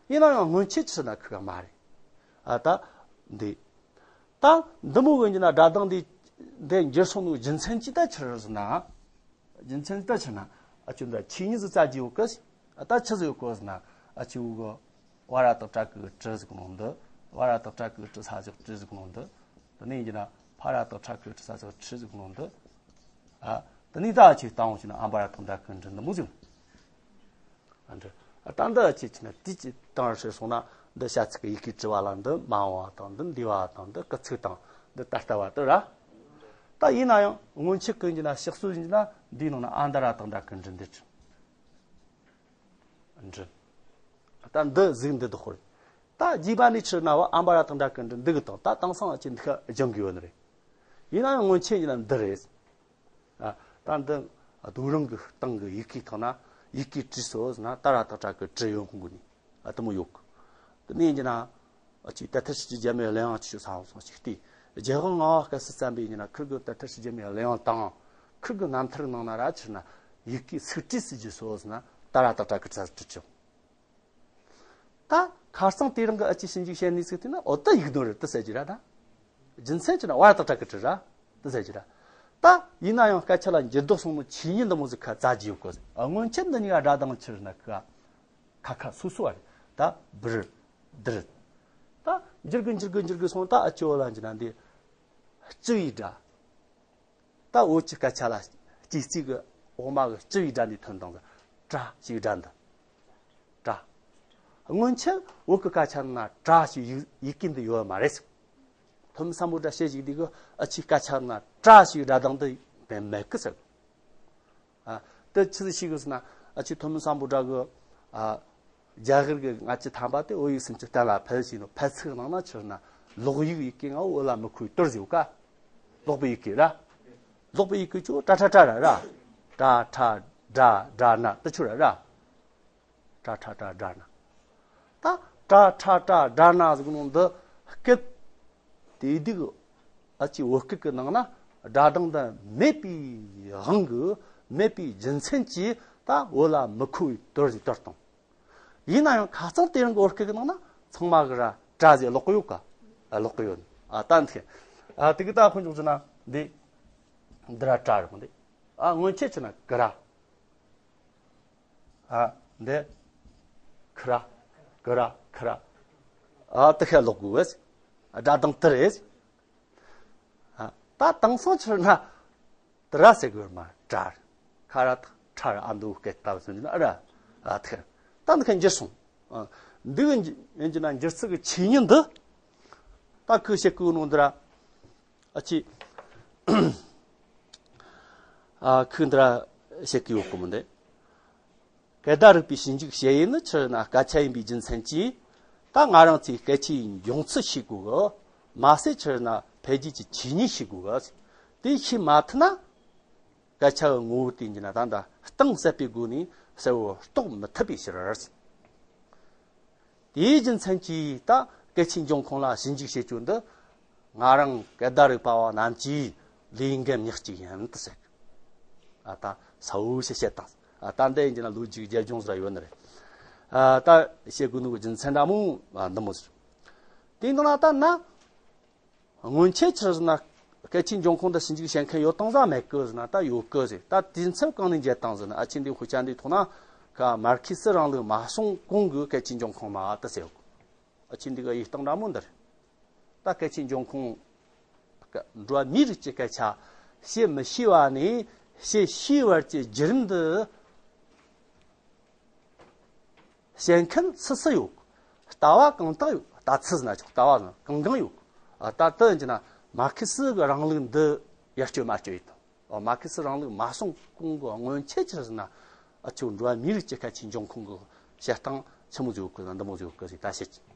ཡིན་ན་ཡང་སྔོན་ཆད་ཆི་ན་ཁི་ག་མ་རེད། ཨ། ད་འདི། ད་འདི་མོ་གི་ཡིན་ན་སྒྲ་གདངས་འདི་འདི་འགྱུར་སོང་ནོ་རྒྱུ་མཚན་ཅི་ད་ཆི་རེད་ཟེར་ན། རྒྱུ་མཚན་ཅི་ད་ཆི་ན། ཨ་ཆུ་འདི་ཆོས་ཉིད་ཟིག་བཙལ་རྒྱུ་ཡོད་གི། ཨ། ད་ཆི་ཟིག་ཡོད་གི་ཟེར་ན། ཨ་ཆུ་གི་བ་ར་བཏགས་བྲ་གི་བྲི་ཟེར་གི་ནོ་འདི། བ་ར་བཏགས་བྲ་གི་བྲི་ས་ཞོག་བྲི་ཟེར་གི་ནོ་འདི། དེ་ནས་ཡིན་ན་ཕ་ར་བཏགས་ཕྲ་གི་ཕྲི་ས་ཞོག་ཕྲི་ཟེར་གི་ནོ་འདི། ཨ། དེ་ནས་ད་ཨ་ཆུ་བཏང་བ་ཆུ་ན་ཨ་འབའ་ར་བཏགས་འབྲ་གི་འབྲི་འདི་མོ་ཟིག། ཨ། འདི། ཨ། ད་འདི་ཨ་ཆུ་ཆི་ན་དེ་ཅི་བཏང་ཧྲིལ་སོང་ན་འདི་བྱ་ཚིག་གི་ཡི་གེ་བྲི་བ་ལ་འདི་མ་འོངས་པ་དང་། འདི་འདས་པ་དང་། འདི་སྐུལ་ཚིག་དང་། འདི་ད་ལྟ་བ་དེ་ར། ད་ཡིན་ན་ཡང་སྔོན་ཆད་གི་ཡིན་ན་ཕྱག་སྲོལ་ཡིན་ན་འདིའི་ནང་ན་ཨ་འདའ་ར་བཏགས་འདྲ་གི་འབྲི་འདི་བྲི། འབྲི། ད་འདི་ཟིག་འདི་འདི་ཁོ་རེད། ད་རྗེས་མ་ནས་ཕྱིར་ན་བ་ཨ་འབའ་ར་བཏགས་འབྲ་གི་འབྲི་འདི་གི་དང་། ད་དེང་སང་ཨ་ཆུ་འདི་ཁ་སྦྱང་གི་ཡོད་ནི་རེད། ཡིན་ན་ཡང་སྔོན་ཆད་ཡིན་ན་འདི་རེད། ཨ། ད་འདི་རྡོ་རིང་གི་སྟེང་གི་ཡི་གེ་ཐོག་ན་ཡི་གེ་བྲིས་སོ་ཟེར་ན་ད་ར་བཏགས་ཏྲ་གི་བྲི་ཡོད་གི་ནི། ཨ། དེ་མོ་ཡོད་གི། དེ་ནས་ཡིན་ན། ཨ་ཆུ་དེ་ལྟར་ཕྱིན་ཅི་རྒྱ་མའི་གླུ་དབྱངས་ཆུ་ས་སོང་ཞིག་སྟེ། རྒྱལ་དབང་ལྔ་པ་སྐབས་སུ་བརྩམས་པའི་ཡིན་ན་ཁིར་གི་དེ་ལྟར་ཕྱིན་ཅི་རྒྱ་མའི་གླུ་དབྱངས་དང་། ཁིར་གི་རྣམ་ཐར་ནང་ན་ར་ཕྱིར་ན་ཡི་གེ་ཚིག་བྲིས་སུ་བརྒྱུད་སོ་ཟེར་ན་ད་ར་བཏགས་ཏྲ་གི་ཏྲ་བྲིས་ཆོག། ད་ཁ་སང་དེ་རིང་གི་ཨ་ཆུ་ཞིབ་འཇུག་བྱེད་ནུས་ཚུལ་དེ་ན་འོ་ད་ཡིག་ནོར་རེད་དུ་ཟེར་གྱི་ར་ད། རྒྱུ་མཚན་ཅི་ན་བར་དག་དྲག་གི་དྲི་ར། དེ་ཟེར་གྱི་ར། ད་ཡིན་ན་ཡང་སྐད་ཆ་ལ་འགྱུར་ལྡོག་སོང་ནོ་ཆོས་ཉིད་འདི་མོ་ཟིག་ཁ་རྩ་རྒྱས་ཡོད་གི། སྔོན་ཆད་འདི་གཉིས་ཀ་སྒྲ་གདངས་ཆི་རེད་ན་ཁ་ཁ་ཁ་སོ་སོ་བ་རེད། ད་བིར་དིར། ད་འགྱུར་གི་འགྱུར་གི་འགྱུར་གི་སོང་། ད་ཨ་ཅོ་ལ་འགྱུར་ན་འདི་སྤྱི་བའི་སྒྲ། ད་བོད་ཀྱི་སྐད་ཆ་ལ་སྤྱི་རྩིས་གི་འོག་མ་གི་སྤྱི་བའི་སྒྲ་འདི་ཐོན་དང་། དྲ་ཞེས་སྒྲ་འདི། དྲ། སྔོན་ཆད་བོད་ཀྱི་སྐད་ཆ་ན་དྲ་ཞེས་ཡི་ཡི་གེ་འདི་ཡོད་མ་རེད་ཟེར། ཐོན་མི་སམ་བྷོ་ཊ་བཤད་ཞིག་འདི་གི་ཨ་ཆི་སྐད་ཆ་ན་དྲ་ཞེས་སྒྲ་གདངས་འདི་མེད་མེད་གི་ཟེར། ཨ། དེ་ཆི་ཟིག་ཤེས་གི་ཟེར་ན། ཨ་ཆི་ཐོན་མི་སམ་བྷོ་ཊ་གི། ཨ། རྒྱ་གར་གི་སྔ་ཕྱི་ཐམ་པ་དེ་བོད་ཡིག་སུམ་ཅུ་གཏན་ལ་ཕེབས་ཤིང་ནོ། ཕེབས་ཚིག་ནང་ན་ཆི་ཟེར་ན། ལོག་ཡིག་ཡི་གེ་ང་བོད་ལ་མི་མཁོ་བའི་དོར་ཟེར་ག། ལོག་པའི་ཡི་གེ་ར། ལོག་པའི་ཡི་གེ་ཆོ་ཏྲ་ཏྲ་ཏྲ་ར་ར། ཏྲ་ཏྲ་ཏྲ་ཏྲ་ན་དེ་ཆོ་ར་ར། ཏྲ་ཏྲ་ཏྲ་ཏྲ་ན། ད་ཏྲ་ཏྲ་ཏྲ་ཏྲ་ན་ཟེར་གི་ནོ་འདི་སྐད་དེ་དུས་ཨ་ཆི་བོད་སྐད་ཀྱི་ནང་ན་སྒྲ་གདངས་འདི་མེད་པའི་དབང་གིས། མེད་པའི་རྒྱུ་མཚན་གྱིས་ད་བོད་ལ་མི་མཁོ་བའི་དོར་ཟིག་དོར་བཏང་། ཡིན་ན་ཡང་ཁ་སང་དེ་རིང་གི་བོད་སྐད་ཀྱི་ནང་ན་ཚང་མ་གི་ར་དྲ་ཟེར་ཀློག་གི་ཡོད་ག། ཨ། ཀློག་གི་ཡོད། ཨ། ད་འདི། ཨ། དེ་གི་ད་དཔེ་འཇོག་ཟེར་ན་འདི། འདི་ར་དྲ་རེད་མོ་འདི། ཨ། སྔོན་ཆད་ཆི་ན་གི་ར། ཨ། འདི། ཁི་ར། གི་ར། ཁི་ར། ཨ། དེ་ཁ་ཀློག་གི་ཡོད། སྒྲ་གདངས་དེ་རེད། ཨ། ད་དེང་སང་ཆི་ན། དེ་ར་ཟེར་གི་ཡོད་མ། དྲ་རེད། ཁ་ར་ཐ་ཁྲ་ར། ཨ་མདོ་སྐད་ལྟ་བུ་ཟེར་ན་ཨ་ར། ཨ། ཐི་ཁ་ར། ད་འདི་ཁ་འགྱུར་སོང་། ཨ། འདི་གི་འགྱུར་ན་འགྱུར་ཚུལ་གི་ཆོས་ཉིད་འདི། ད་ཁོས་བཤད་གི་ནོ་འདི་ར། ཨ་ཆི། ཨ། ཁོས་འདི་ར་བཤད་གི་ཡོད་གི་མོ་འདི། སྐད་བརྡ་རིག་པའི་ཞིབ་འཇུག་བྱེད་ཡུལ་ནི་ཆི་ན་སྐད་ཆ་ཡིན་པའི་རྒྱུ་མཚན་གྱིས། ད་ང་རང་ཚོས་སྐད་ཆའི་འབྱུང་ཚུལ་ཤེས་དགོས་གི། མ་ཟད་ཆི་ན་འཕེལ་རྒྱས་ཀྱི་ཆོས་ཉིད་ཤེས་དགོས་གི། དེ་ཤེས་མ་ཐུབ་ན། སྐད་ཆ་གི་ངོ་བོ་དེ་འགྱུར་ན་ད་ལྟ་གཏིང་ཟབ་པའི་སྒོ་ནས་གསལ་བོ་རྟོགས་མི་ཐུབ་པའི་ཕྱིར། དེའི་རྒྱུ་མཚན་གྱིས་ད་སྐད་ཆའི་འབྱུང་ཁུངས་ལ་ཞིབ་འཇུག་བྱེད་རྒྱུ་འདི། ང་རང་སྐད་བརྡ་རིག་པ་བ་རྣམས་ཀྱི་ལས་འགན་ཉག་གཅིག་ཡིན་དུ་ཟེར། ཨ། ད་ས་བོ་ཞེས་བཤད་དང་། ཨ། ད་འདི་ཡིན་གྱི་ན་ལོ་རྒྱུས་རྒྱབ་ལྗོངས་ཟེར་ཡོད་ནི་རེད། ཨ། ད་བཤད་དགོས་ནོ་གི་རྒྱུ་མཚན་འདྲ་མོ། ཨ། འདི་མོ་ཟེར། དེ་འདི་ན་ད་ན། སྔོན་ཆད་ཆི་ཟེར་ན། སྐད་ཆའི་འབྱུང་ཁུངས་འདི་ཞིབ་འཇུག་བྱེད་མཁན་ཡོད་དང་ཟ་མེད་གི་ཟེར་ན། ད་ཡོད་གི་ཟེར། ད་དུས་མཚམས་གང་ནས་འཇལ་དང་ཟེར་ན། ཨ་ཆི་འདི་དཔེ་ཆ་འདི་ཐོག་ན་ཀ་མར་ཁེ་སི་རིང་ལུགས་མ་སོང་གོང་གི་སྐད་ཆའི་འབྱུང་ཁུངས་མ་དེ་ཟེར་ཡོད་གི། ཨ་ཆི་འདི་གི་ཡིག་སྟངས་འདྲ་མོ་འདི་རེད། ད་སྐད་ཆའི་འབྱུང་ཁུངས། འགྲོ་བ་མིའི་རིགས་ཀྱི་སྐད་ཆ་བཤད་མི་ཤེས་པ་ནས་བཤད་ཤེས་བར་གྱི་བརྒྱུད་རིམ་འདི། བཤད་མཁན་སུ་སུ་ཡོད། ལྟ་བ་གང་དག་ཡོད། ལྟ་ཚུལ་ཟེར་ན་ཆོག། ལྟ་བ་ཟེར་ན་གང་གང་ཡོད། ཨ། ད་དེ་ཡིན་ན་མར་ཁེ་སི་གི་རིང་ལུགས་འདི་ཡར་སྐྱོད་མར་སྐྱོད་ཡིན་དང་། ཨ། མར་ཁེ་སི་རིང་ལུགས་མ་སོང་གོང་གི་སྔོན་ཆད་ཆི་ཟེར་ན། ཨ་ཆོ་འགྲོ་བ་མིའི་རིགས་ཀྱི་སྐད་ཆའི་འབྱུང་ཁུངས་གི་བཤད་སྟངས་ཆི་མོ་ཟིག་ཡོད་གི་ན་འདི་མོ་ཟིག་ཡོད་གི་ཟེར་ད་བཤད་ཀྱི།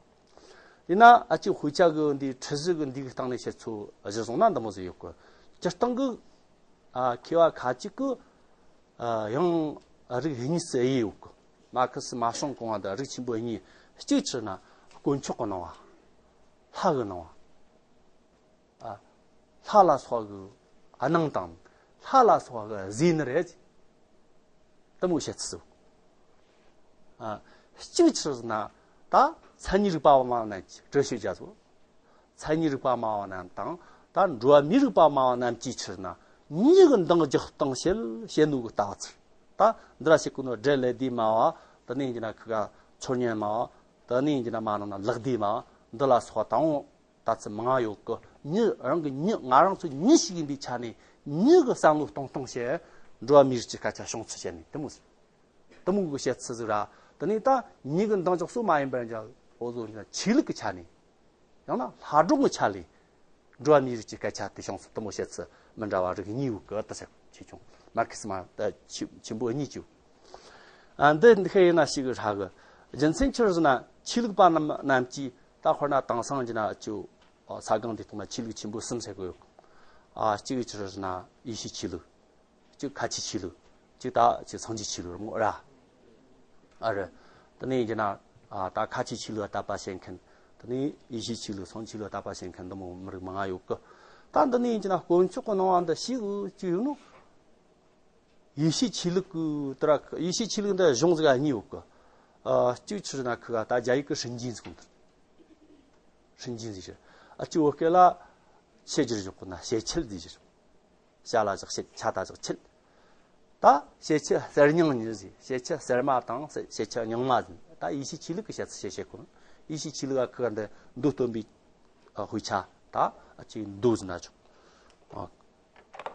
ཡིན་ན་ཨ་ཆོ་དཔེ་ཆ་གི་འདི་འཁྲིད་གཞི་གི་འདི་གི་སྟེང་ནས་བཤད་ཚུལ་གཞིར་བཟུང་ན་འདི་མོ་ཟིག་ཡོད་གི། སྤྱིར་བཏང་གི། ཨ། མཁས་པ་ཁ་ཅིག་གིས། ཨ། ཡང་རིགས་གཉིས་སུ་དབྱེ་ཡོད་གི། མར་ཁེ་སི་མ་སོང་གོང་བ་དང་རིགས་ཆེན་པོ་གཉིས། གཅིག་ཆི་ན་དཀོན་མཆོག་གི་སྣང་བ། ལྷ་གི་སྣང་བ། ཨ། ལྷ་ལ་སོགས་གི་སྣང་དང་། ལྷ་ལ་སོགས་གི་ཟེར་ནི་རེད། དེ་མོ་བཤད་ཚུལ། ཨ། གཅིག་ཆི་ན་ད་མཚན་ཉིད་རིག་པ་བ་མ་ན་ཅི་哲学家ཚོ། མཚན་ཉིད་རིག་པ་སྨྲ་བ་རྣམས་དང་། ད་འགྲོ་བ་མིའི་རིག་པ་སྨྲ་བ་རྣམས་ཀྱིས་ཕྱིར་ན་མྱི་གི་འདང་རྒྱག་སྟངས་བཤད་བཤད་ནོ་གི་ལྟ་བ་ཚུལ། ད་འདི་ར་བཤད་གོ་ནོ་འབྲེལ་ལས་དེ་སྨྲ་བ། དེ་ནས་ཡིན་ན་ཁི་ག་ཚོར་སྙན་སྨྲ་བ། དེ་ནས་ཡིན་ན་མ་ནང་ན་ལག་དེ་སྨྲ་བ། འདི་ལ་སོགས་དང་ལྟ་ཚུལ་མང་ཡོད་གི། མྱི་རང་གི་མྱི་ང་རང་ཚོ་མྱི་ཞིག་ཡིན་པའི་ཆ་ནས་མྱི་གི་བསམ་བློ་གཏོང་སྟངས་བཤད། འགྲོ་བ་མིའི་རིགས་ཀྱི་སྐད་ཆ་བྱུང་ཚུལ་བཤད་ནས་དེ་མོ་ཟེར། དེ་མོ་གི་བཤད་ཚུལ་ཟིག་ར། དེ་ནས་ད་མྱི་གི་འདང་རྒྱག་སོ་མ་ཡིན་པར་འཇལ་འོ་བཟོ་ཆོས་ལུགས་ཀྱི་ཆ་ནས། ཡང་ན་ལྷ་སྒྲུང་གི་ཆ་ལས། འགྲོ་བ་མིའི་རིགས་ཀྱི་སྐད་ཆ་དེ་བྱུང་སོང་། དེ་མོ་བཤད་ཚུལ་མི་འདྲ་བ་རིགས་གཉིས་ཡོད་གི་ད་ཟེར་ཆེ་ཆུང་། མར་ཁེ་སི་མ་ད་ཆེ་ཆེན་པོ་གཉིས་ཀྱི། ཨ། འདི་འདི་ཁ་ཡིན་ན་ཞིག་གི་ར་གི། རྒྱུ་མཚན་ཆི་ཟེར་ན་ཆོས་ལུགས་པ་རྣམས་རྣམས་ཀྱིས་ད་དཔེར་ན་དེང་སང་གི་ན་ཅིག་ས་སྒང་འདི་ཐོག་ན་ཆོས་ལུགས་ཆེན་པོ་གསུམ་ཟེར་གི་ཡོད་གི། ཨ། གཅིག་ཆི་ཟེར་ན་ཡེ་ཤུའི་ཆོས་ལུགས། གཅིག་ཁ་ཆེའི་ཆོས་ལུགས། གཅིག་ད་གཅིག་སངས་རྒྱས་ཆོས་ལུགས་རེད་མོ་ར། ཨ་རེད། དེ་ནས་ཡིན་གྱི་ན། ཨ། ད་ཁ་ཆེའི་ཆོས་ལུགས་ལ་དད་པ་བྱེད་མཁན། དེ་ནས་ཡེ་ཤུའི་ཆོས་ལུགས་སངས་རྒྱས་ཆོས་ལུགས་ལ་དད་པ་བྱེད་མཁན་འདི་མོ་མི་རིགས་མང་ང་ཡོད་གི། ད་འདི་ནས་ཡིན་གྱི་ན་དཀོན་མཆོག་གི་སྣང་བ་འདི་ཤེས་གི་ཅི་ཡོད་ནོ། ཡེ་ཤུའི་ཆོས་ལུགས་གི་དེ་ར་ཡེ་ཤུའི་ཆོས་ལུགས་འདི་གཞུང་ཟིག་གཉིས་ཡོད་གི། ཨ། གཅིག་ཆི་ཟེར་ན་ཁི་ག་ད་རྒྱ་ཡིག་གི་圣经ཟེར་གོ་ནོ།圣经ཟེར་གི། ཨ། གཅིག་བོད་སྐད་ལ། ཕྱི་རྒྱུར་བཞག་གོ་ན་ཕྱི་ཁྱིལ་ཟེར་རྒྱུ། ཞྭ་ལ་བཞག་ཕྱི། ཆ་ད་བཞག་ཁྱིལ། ད་ཕྱི་ཁྱིལ་གསེར་སྙིང་ཉི་ཟེར། ཕྱི་ཁྱིལ་གསེར་མ་དང་ཕྱི་ཁྱིལ་རྙིང་མ་ཟེར། ད་ཡེ་ཤེས་ཆོས་ལུགས་ཀྱི་བཤད་ཚུལ་བཤད་བཤད་གོ་ནོ། ཡེ་ཤེས་ཆོས་ལུགས་ཀ་ཁུ་འདི་མདོ་སྟོན་པའི་དཔེ་ཆ། ད་ཅིག་མདོ་ཟེར་ན་ཆོག་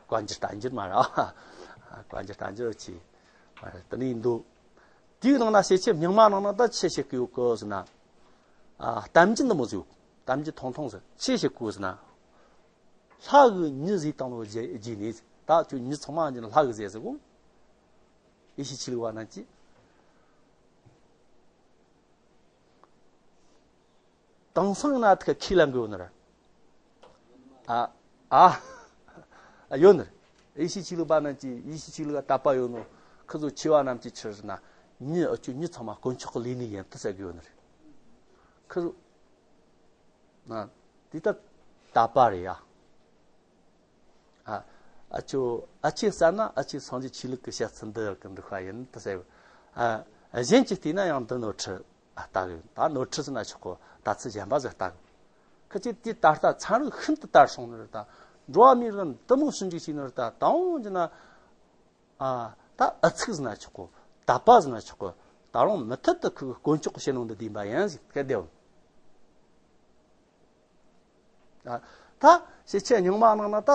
བཀའ་འགྱུར་བསྟན་འགྱུར་མ་ར། བཀའ་འགྱུར་བསྟན་འགྱུར་ཆེ། དེ་ནས་མདོ། དེའི་ནང་ན་ཕྱི་ཁྱིལ་རྙིང་མ་ནང་ན་ད་ཆི་བཤད་གི་ཡོད་གི་ཟེར་ན། ཨ། གཏམ་རྒྱུད་འདི་མོ་ཟིག་ཡོད། གཏམ་རྒྱུད་ཐུང་ཐུང་ཟིག་ཆི་བཤད་གི་ཡོད་ཟེར་ན། ལྷ་གིས་མྱི་བཟོས་བཏང་ནོ་རྗེས་རྗེས་ནས། ད་ཁྱོད་མྱི་ཚང་མ་ཡིན་ན་ལྷ་གིས་བཟོས་ཟེར་གོ། ཡེ་ཤེས་ཆོས་ལུགས་པ་རྣམས་ཀྱིས། དེང་སང་ན་ཐུག་ཁས་ལེན་གི་ཡོད་ནི་རེད། ཨ། ཨ། ཡོད་ནི་རེད། ཡེ་ཤེས་ཆོས་ལུགས་པ་རྣམས་ཀྱིས། ཡེ་ཤེས་ཆོས་ལུགས་ལ་དད་པ་ཡོད་ནོ་ཁུ་ཚོ་ཆེ་བ་རྣམས་ཀྱིས་ཆི་ཟེར་ན། མྱི། ཨ་ཁྱོད་མྱི་ཚང་མ་དཀོན་མཆོག་གི་ལས་ནི་ཡིན་ད་ཟེར་གི་ཡོད་ནི་རེད། ཁུ་ཚོ། ན། དེ་ད་དད་པ་རེད་ཡ། ཨ། ཨ་ཁྱོད། ཨ་ཁྱོད་བསམ་ན་ཨ་ཁྱོད་སངས་རྒྱས་ཆོས་ལུགས་ཀྱི་བཤད་ཚུལ་འདི་གི་འགྲིག་པ་ཡིན་ད་ཟེར། ཨ། གཞན་གྱིས་བལྟས་ན་ཡང་འདི་ནོར་འཁྲུལ་ལྟ་གི། ད་ནོར་འཁྲུལ་ཟེར་ན་ཆོག་གོ། ལྟ་ཚུལ་གཞན་པ་ཟིག་ལྟ་གི། ཁི་ཆོས་དེ་ད་ལྟ་ཚན་རིག་ཤིན་ཏུ་དར་སོང་ནི་རེད། ད་འགྲོ་བ་མིའི་རིགས་འདི་མོ་ཞིབ་འཇུག་བྱས་ནི་རེད། ད་དང་པོ་ཡིན་ན། ཨ། ད་ཨུ་ཚུགས་ཟེར་ན་ཆོག་གོ། དད་པ་ཟེར་ན་ཆོག་གོ། ད་རུང་མུ་མཐུད་དུ་ཁོས་དཀོན་མཆོག་གི་བྱིན་རླབས་འདི་ལྡན་པ་ཡིན་ཟེར་སྐད་བདེ་བོ། ཨ། ད་ཕྱི་ཁྱིལ་རྙིང་མ་ནང་ན་ད་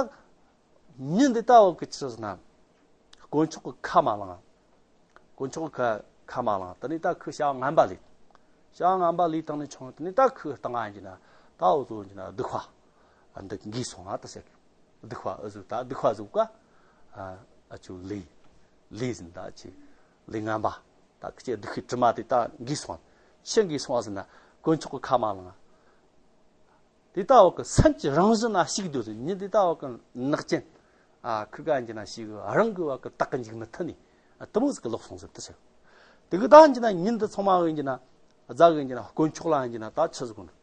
མྱི་འདི་ད་འོ་གི་ཆི་ཟེར་ན། དཀོན་མཆོག་གི་ཁས་མ་བླངས། དཀོན་མཆོག་གི་ཁས་མ་བླངས། དེ་ནས་ད་ཁོས་བྱ་བ་ངན་པ་ལས། བྱ་བ་ངན་པ་ལས་བཏང་ནས་བྱུང་། དེ་ནས་ད་ཁོས་བཏང་ང་ཡིན་ན། ད་འོ་ཚོ་ཡིན་ན་སྡིག་པ་འདི་འགོས་སོང་ང་ད་ཟེར། སྡིག་པ་ཨུ་ཟོ། ད་སྡིག་པ་ཟོ་ཀ། ཨ། ཨ་ཁྱོད་ལས། ལས་ཟེར་ན་ད་ཁྱོད་ལས་ངན་པ། ད་ཁྱོད་སྡིག་པའི་དྲི་མ་དེ་ད་འགོས་སོང་། ཆི་འགོས་སོང་ཟེར་ན། དཀོན་མཆོག་གི་ཁས་མ་བླངས། དེ་ལྟ་བུ་གི་སེམས་ཀྱི་རང་བཞིན་ན་ཞིག་འདུག་ཟེར། མྱི་དེ་ལྟ་བུ་གི་ནག་ཅན། ཨ། ཁུ་ག་ཡིན་ན་ཞིག་རང་གི་བ་གི་དག་གི་འཇུག་མི་ཐུབ་ནི། དེ་མོ་ཟིག་གི་ལོག་སོང་ཟེར་དེ་ཟེར། དེ་གི་ད་ཡིན་ན་མྱི་འདི་ཚང་མ་ཡིན་ན། རྫ་གི་ཡིན་ན་དཀོན་མཆོག་ལ་ཡིན་ན་ད་ཆི་ཟིག་གོ་ནི།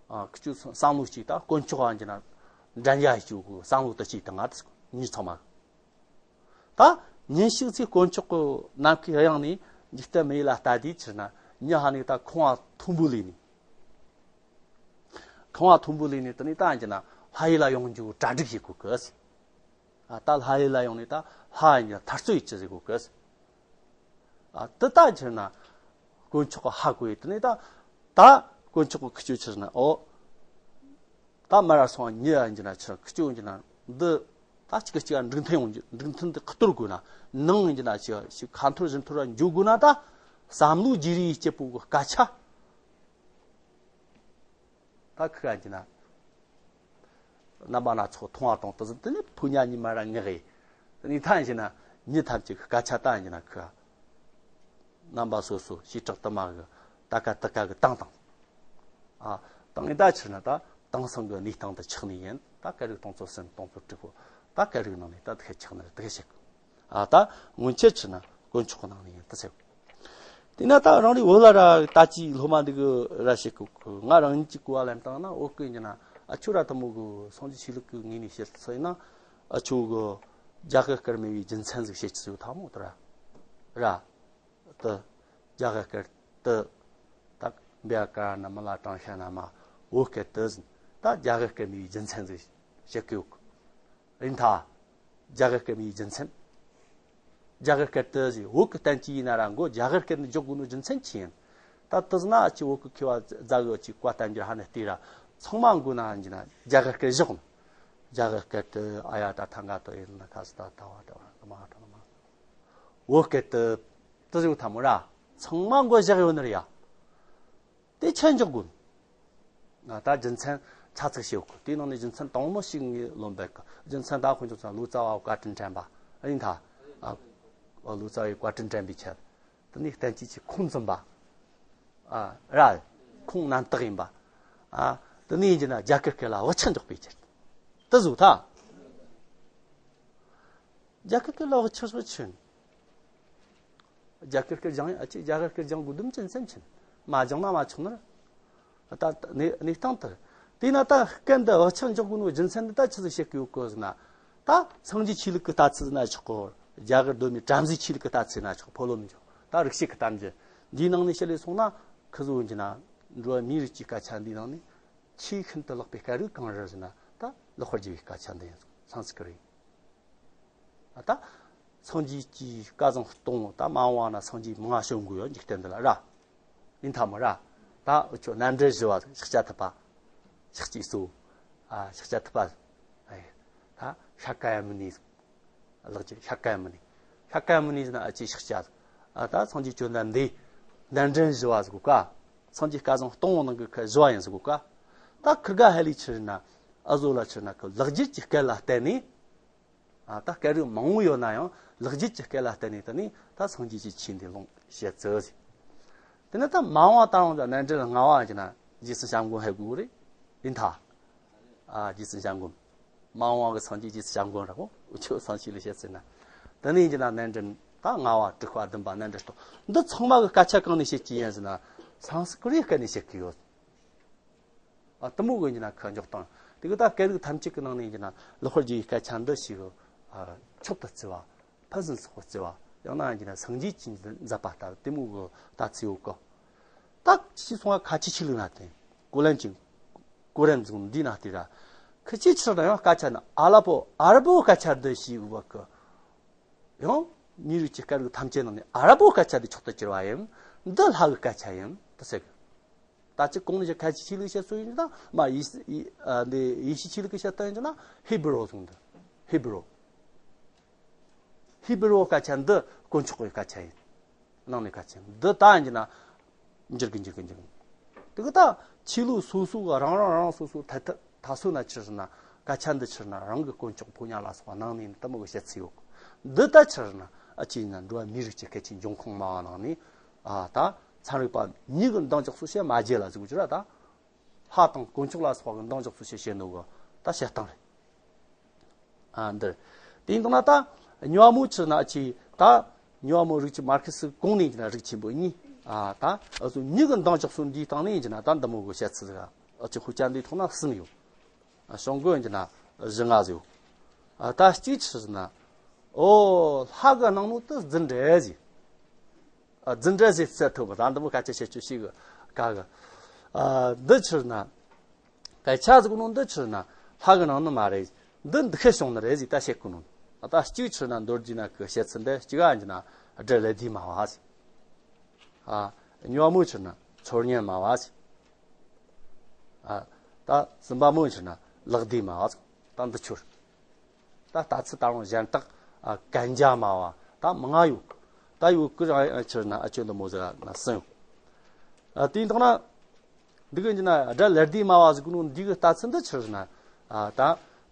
ཨ། ཁུ་ཆོས་བསམ་བློ་གཅིག་ད་དཀོན་མཆོག་ལ་ཡིན་ན་འགྲན་ཡ་ཞིག་གི་བསམ་བློ་ད་གཅིག་ད་ང་དེ་ཟིག་མྱི་ཚང་མ། ད་ཉིན་ཞིག་ཚེ་དཀོན་མཆོག་གི་ནམ་མཁའི་དབྱིངས་ནས་འཇིག་རྟེན་མི་ཡུལ་ལ་ལྟ་དུས་ཕྱིར་ན། མྱི་ཧ་ནི་ད་ཁང་བ་མཐོན་པོ་ལས་ནས། ཁང་བ་མཐོན་པོ་ལས་ནས་དེ་ནས་ད་ཡིན་ན་ལྷ་ཡུལ་ལ་ཡོང་རྒྱུ་གྲ་སྒྲིག་བྱེད་དགོས་གི། ཨ། ད་ལྷ་ཡུལ་ལ་ཡོང་ནས་ད་ལྷ་ཡིན་ན་ཐར་རྩོད་ཡིད་ཆེས་བྱེད་དགོས་གི། ཨ། དེ་ད་ཕྱིར་ན་དཀོན་མཆོག་གི་ཧ་གོ་ཡི། དེ་ནས་ད་ད་དཀོན་མཆོག་གི་ཁུ་ཆོས་ཕྱིར་ན། ཨོ། ད་མར་ར་སོང་། མྱི་ཡིན་ན་ཆི་ཁུ་ཆོས་ཡིན་ན་འདི་ད་གཅིག་གཅིག་འགྲིག་མཐུན་ཡོང་རྒྱུ། འགྲིག་མཐུན་དེ་གཏོར་དགོས་ན། ནང་ཡིན་ན་ཆི་ཞིག་ཁ་འཐོར་ཞིག་འཐོར་ར་འཇུག་དགོས་ན། ད་བསམ་བློ་བརྗེ་རེས་སྐྱིད་པོ་གི་སྐད་ཆ། ད་ཁུ་ག་ཡིན་ན་རྣམ་པ་སྣ་ཚོགས་མཐོང་བ་དང་། དེ་ཚོ་དེ་ནས་ཕོ་ཉ་གཉིས་མར་ར་ངག་གི། དེ་ནས་ད་ཡིན་ན་མྱི་ཐམས་ཅད་གི་སྐད་ཆ་ད་ཡིན་ན་ཁུ་ག་རྣམ་པ་སོ་སོ་བྱེ་བྲག་དུ་མ་གི་ད་ཀ་ད་ཀ་གི་བཏང་བཏང་། ཨ། བཏང་ཡིན་ད་ཕྱིར་ན་ད་དེང་སང་གི་གནས་སྟངས་དེ་ཆགས་ནི་ཡིན། ད་སྐད་རིགས་སྟོང་ཚོ་གསུམ། སྟོང་ཚོ་དྲུག་པོ། ད་སྐད་རིགས་ནང་ནས་ད་དེ་ཆགས་ནི་རེད། དེ་ཞིག་ཨ། ད་སྔོན་ཆད་ཕྱིར་ན་དཀོན་མཆོག་གི་ནང་ནས་ཡིན་ད་ཟེར། དེ་ན་ད་རང་རེ་བོད་ལ་ར་ད་ཅི་སློབ་མ་འདི་གི་ར་ཞིག་གི་ང་རང་ཉིད་ཀྱི་གོ་བ་ལེན་བཏང་ན། འོ་གི་ཡིན་ན། ཨ། ཁྱོད་ར་དེ་མོ་གི་སངས་རྒྱས་ཆོས་ལུགས་ཀྱི་ངོས་ནས་བཤད་ཚུལ་ཡིན་ན། ཨ། ཁྱོད་གི་རྒྱ་གར་སྐད་མེད་པའི་རྒྱུ་མཚན་ཟིག་བཤད་ཀྱི་ཡོད་ཐ་མོ་དེ་ར། ར། དེ། རྒྱ་གར་སྐད་དེ། ད་བེ་ཀ་ན་མ་ལ་ཀྲང་ཤ་ན་མ། བོད་སྐད་དེ་ཟེར། ད་རྒྱ་གར་སྐད་མེད་པའི་རྒྱུ་མཚན་ཟིག་བཤད་གི་ཡོད་གི། ཡིན་ད། རྒྱ་གར་སྐད་མེད་པའི་རྒྱུ་མཚན། རྒྱ་གར་སྐད་དེ་ཟེར། བོད་གི་བསྟན་བཅོས་ཡིན་ན་ར་མགོ་རྒྱ་གར་སྐད་ནས་འཇོག་དགོས་ནོ་རྒྱུ་མཚན་ཅི་ཡིན། ད་དེ་ཟེར་ན་ཨ་ཅི་བོད་གི་མཁས་པ་རྫ་གི་ཅིག་བཀའ་བསྟན་འགྱུར་ཧ་ནས་བལྟས་ར། ཚང་མ་མགོ་ན་ཡིན་ན་རྒྱ་གར་སྐད་བཞག་ནོ། རྒྱ་གར་སྐད་དེ། ཨ་ཡ་ཏ་ཐ་ག་ཏོ་ཡེ་ན་ཁ་ས་ཏ་ཐ་བ་ཏ་བ་ཀ་མ་ཧ་ཏ་ན་མ། བོད་སྐད་དེ། དེ་ཟེར་ཐ་མོ་ར། ཚང་མ་མགོ་བཞག་ཡོད་ནི་རེད་ཡ། དེ་ཆི་འཇོག་དགོས། ང་ད་རྒྱུ་མཚན་ཆ་ཚིག་བཤད་གོ། དེའི་ནང་ནས་རྒྱུ་མཚན་དང་པོ་ཞིག་ངས་ལོན་པའི་གི་རྒྱུ་མཚན་ད་ཁོང་ཚོ་ཚང་ལོ་ཙཱ་བ་བཀའ་དྲིན་དྲན་པ་ཡིན་ད། ཨ། ལོ་ཙཱ་བའི་བཀའ་དྲིན་དྲན་པའི་ཆེད། དེ་ནས་བསྟན་བཅོས་ཀྱི་ཁུངས་བཙུན་པ། ཨ། ར། ཁུངས་རྣམ་དག་ཡིན་པ། ཨ། དེ་ནས་ཡིན་གྱི་ན་རྒྱ་གར་སྐད་ལ་བག་ཆགས་འཇོག་པའི་ཆེད། དེ་བཟོ་ད། རྒྱ་གར་སྐད་ལ་བག་ཆགས་སོགས་ཆེ། རྒྱ་གར་སྐད་སྦྱང་ཡ་ཨ་ཅེ་རྒྱ་གར་སྐད་སྦྱང་དགོས་དུམ་ཅན་སེམས་ཆེན། མ་སྦྱང་ན་མ་ཆོག་ནི། ད་གནས་གནས་སྟངས་དེར། དེས་ན་ད་སྐད་འདི་བག་ཆགས་འཇོག་དགོས་ནོ་རྒྱུ་མཚན་འདི་ད་ཆི་ཟིག་བཤད་གི་ཡོད་གི་ཟེར་ན། ད་སངས་རྒྱས་ཆོས་ལུགས་ཀྱི་ལྟ་ཚུལ་ཟེར་ན་ཆོག་གོ། རྒྱ་གར་གདོད་མའི་བྲམ་ཟེའི་ཆོས་ལུགས་ཀྱི་ལྟ་ཚུལ་ཟེར་ན་ཆོག་ཕོ་ལོ་མི་འཇོག་ད་རིག་བྱེད་ཀྱི་གཏམ་རྒྱུད་འདིའི་ནང་ནས་བཤད་ལས་སོང་ན། ཁི་ཟོ་ཡིན་གྱི་ན། འགྲོ་བ་མིའི་རིགས་ཀྱི་སྐད་ཆ་འདིའི་ནང་ནས། ཆེས་ཤིན་ཏུ་ལེགས་པའི་སྐད་རིགས་གང་རེད་ཟེར་ན། ད་ལེགས་པར་བསྒྱུར་བའི་སྐད་ཆ་འདི་ཡིན། སཾ་སྐྲྀ་ཏ། ད་སངས་རྒྱས་ཀྱི་སྐལ་བཟང་སྟོང་ད་མ་འོངས་པ་ན་སངས་རྒྱས་མང་བ་བྱོན་དགོས་ཡོད། འཇིག་རྟེན་འདི་ལ་ར། ཡིན་ཐ་མ་ར། ད་འུ་ཆོ་རྣམ་འདྲེན་བཞི་པ་ཤཱཀྱ་ཐུབ་པ། ཤཱཀྱའི་གཙོ་བོ། ཨ། ཤཱཀྱ་ཐུབ་པ། ཨེ། ད་ཤཱཀྱ་མུ་ནི། ལེགས་བསྒྱུར་ཤཱཀྱ་མུ་ནི། ཤཱཀྱ་མུ་ནི་ཟེར་ན་ཨ་ཅེ་ཤཱཀྱ། ཨ། ད་སངས་རྒྱས་བཅོམ་ལྡན་འདས་རྣམ་འདྲེན་བཞི་པ་ཟེར་གོ་ཀ། སངས་རྒྱས་སྐལ་བཟང་སྟོང་ནང་གི་ཁ་བཞི་པ་ཡིན་ཟེར་གོ་ཀ། ད་ཁིར་ག་ཧ་ལས་ཆི་ཟེར་ན། ཨ་བཟོ་ལ་ཆི་ཟེར་ན་ཁི་ལེགས་བསྒྱུར་གྱི་སྐད་ལ་བརྟེན་ནས། ཨ། ད་སྐད་རིགས་མང་བོ་ཡོད་ན་ཡང་ལེགས་བསྒྱུར་གྱི་སྐད་ལ་བརྟེན་ནས་ད་ནི་ད་སངས་རྒྱས་ཀྱི་ཆོས་འདི་ལོངས་བཤད་ཚུལ་ཟེར། དེ་ནས་ད་མ་འོངས་པ་ད་རུང་ད་རྣམ་འདྲེན་ལྔ་པ་ཡིན་ན་རྗེས་སུ་བྱ་སྒོམ་ཧེ་དགོས་རེད། ཡིན་ཐ། ཨ། རྗེས་སུ་བྱ་སྒོམ། མ་འོངས་པ་གི་སངས་རྒྱས་རྗེས་སུ་བྱ་སྒོམ་ར་གོ། འུ་ཆོ་སངས་རྒྱས་ལ་བཤད་ཚུལ་ན། དེ་ནས་ཡིན་ན་རྣམ་འདྲེན་ད་ལྔ་པ་དྲུག་པ་བདུན་པ་རྣམ་འདྲེན་སྟོང་འདི་ཚང་མ་གི་སྐད་ཆ་གང་ནས་བཤད་ཀྱི་ཡིན་ཟེར་ན། སཾ་སྐྲྀ་ཏའི་སྐད་ནས་བཤད་ཀྱི་ཡོད། ཨ། དེ་མོ་གི་ཡིན་ན་ཁ་འཇོག་སྟངས། དེ་གི་ད་སྐད་རིགས་ཐམས་ཅད་ཀྱི་ནང་ནས་ཡིན་ན་ལེགས་པར་བསྒྱུར་བའི་སྐད་ཆ་འདི་ཞིག་ཨ། མཆོག་ཏུ་བརྩི་བ། ཕུན་སུམ་ཚོགས་པར་བརྩི་བ། ཡང་ན་ཡིན་ན་སངས་རྒྱས་ཀྱིས་མཛད་པ་ལྟ་བུ་དེ་མོ་གི་ལྟ་ཚུལ་ཡོད་གི། ད་ཅི་སོང་བ་ཁ་ཆེ་ཆོས་ལུགས་ན་དེ་གོ་ལན་ཅིག་གོ་རན་ཟུང་འདི་ན་དེ་ར། ཁི་ཆེ་ཆི་ན་ཡང་སྐད་ཆ་ན་ཨ་ལ་པོ་ཨ་ར་པོ་སྐད་ཆ་འདི་ཞིག་བ་གི། ཡང་མིའི་རིགས་ཀྱི་སྐད་རིགས་ཐམས་ཅད་ནང་ནས་ཨ་ར་པོ་སྐད་ཆ་འདི་མཆོག་ཏུ་གྱུར་པ་ཡིན། འདི་ལྷ་གི་སྐད་ཆ་ཡིན་དུ་ཟེར་གི། ད་ཅི་གོང་ནས་ཀྱི་ཁ་ཆེ་ཆོས་ལུགས་བཤད་སྲོལ་ཡིན་ན་མ་ཡེ་ཤུ་ཡེ་ཨ། འདི་ཡེ་ཤུ་ཆོས་ལུགས་ཀྱི་བཤད་སྟངས་ཡིན་ན་ཧི་བྷི་རུ་ཟེར་འདི། ཧི་བྷི་རུ། ཧི་བྷི་རུ་སྐད་ཆ་འདི་དཀོན་མཆོག་གི་སྐད་ཆ་ཡིན། ནང་ནས་སྐད་ཆ་འདི་ད་ཡིན་ན་འགྱུར་གི་འགྱུར་གི་འགྱུར་གི། དེ་གི་ད་ཆོས་ལུགས་སོ་སོ་གི་རང་རང་རང་སོ་སོ་ཐད་ཐད། ད་སོ་ན་ཆི་ཟེར་ན་སྐད་ཆ་འདི་ཆི་ཟེར་ན་རང་གི་དཀོན་མཆོག་ཕོ་ཉ་ལ་སོགས་པ་ནང་ནས་ནི་དེ་མོ་གི་བཤད་ཚུལ་ཡོད། འདི་ད་ཆི་ཟེར་ན་ཨ་ཅེ་ཡིན་ན་འགྲོ་བ་མིའི་རིགས་ཀྱི་སྐད་ཆའི་འབྱུང་ཁུངས་སྨྲ་བ་ནང་ནས། ཨ། ད་ཚན་རིག་པ་མྱི་གི་འདང་རྒྱག་སོ་བཤད་མ་བརྗེད་ལ་ཟེར་གོ་རྒྱུ་ར་ད། ལྷ་དང་དཀོན་མཆོག་ལ་སོགས་པ་གི་འདང་རྒྱག་སོ་བཤད་བཤད་ནོ་གི་ད་བཤད་སྟངས་རེད། ཨ། འདིར། དེ་ཡིན་དང་ན་ད་ཉོ་བ་མོ་ཆི་ཟེར་ན་ཨ་ཅེ་ད་ཉོ་བ་མོ་རིགས་ཀྱི་མར་ཁེ་སི་གོང་ནས་ཡིན་ན་རིགས་ཆེན་པོ་གཉིས། ཨ། ད་ཨ་སོ་མྱི་གི་འདང་རྒྱག་སོ་འདིའི་སྟེང་ནས་ཡིན་ན་ད་འདི་མོ་གི་བཤད་ཚུལ་ཟིག་ཨ་ཅེ་ཧུ་ཅན་འདིའི་ཐོག་ན་གསུམ་ཡོད། ཨ། བྱུང་དགོས་ཡིན་ན་བཞི་ལྔ་ཟིག་ཡོད། ཨ། ད་གཅིག་ཆི་ཟེར་ན། ཨོ། ལྷ་གི་སྣང་ནོ་དེ་རྫུན་རེད་ཟེར། ཨ། རྫུན་རེད་ཟེར་ཟེར་ཐུབ་པ་ད་འདི་མོ་སྐད་ཆ་བཤད་རྒྱུ་ཞིག་གི་ག་གི། ཨ། འདི་ཆི་ཟེར་ན། སྐད་ཆ་ཟེར་གོ་ནོ་འདི་ཆི་ཟེར་ན་ལྷ་གི་སྣང་ནོ་མ་རེད། འདི་འདི་ཤེས་བྱུང་ནི་རེད་ཟེར་ད་བཤད་གོ་ནོ། ཨ། ད་གཅིག་ཆི་ཟེར་ན་མདོ་རྒྱུད་ན་གི་བཤད་ཚུལ་འདི། གཅིག་ཨ་ཡིན་ན་སྒྲ་ལེགས་ལྡན་སྨྲ་བ་ཟེར། ཨ། ཉོ་བ་མོ་ཆི་ཟེར་ན་ཚོར་སྙན་སྨྲ་བ་ཟེར། ཨ། ད་གསུམ་པ་མོ་ཆི་ཟེར་ན་ལེགས་ལྡན་སྨྲ་བ་ཟེར། ད་འདི་ཆོར། ད་ལྟ་ཚུལ་ད་རུང་གཞན་དག་ཨ། གན་རྒྱ་སྨྲ་བ་ད་མང་ང་ཡོད། ད་ཡོད་གི་རང་ཆི་ཟེར་ན་ཨ་ཅོ་འདི་མོ་ཟིག་ན་གསུམ་ཡོད། ཨ། དེ་ཡིན་དང་ན། འདི་གི་ཡིན་ན་སྒྲ་ལེགས་ལྡན་སྨྲ་བ་ཟེར་གོ་ནོ་འདི་གི་ལྟ་ཚུལ་འདི་ཆི་ཟེར་ན། ཨ། ད་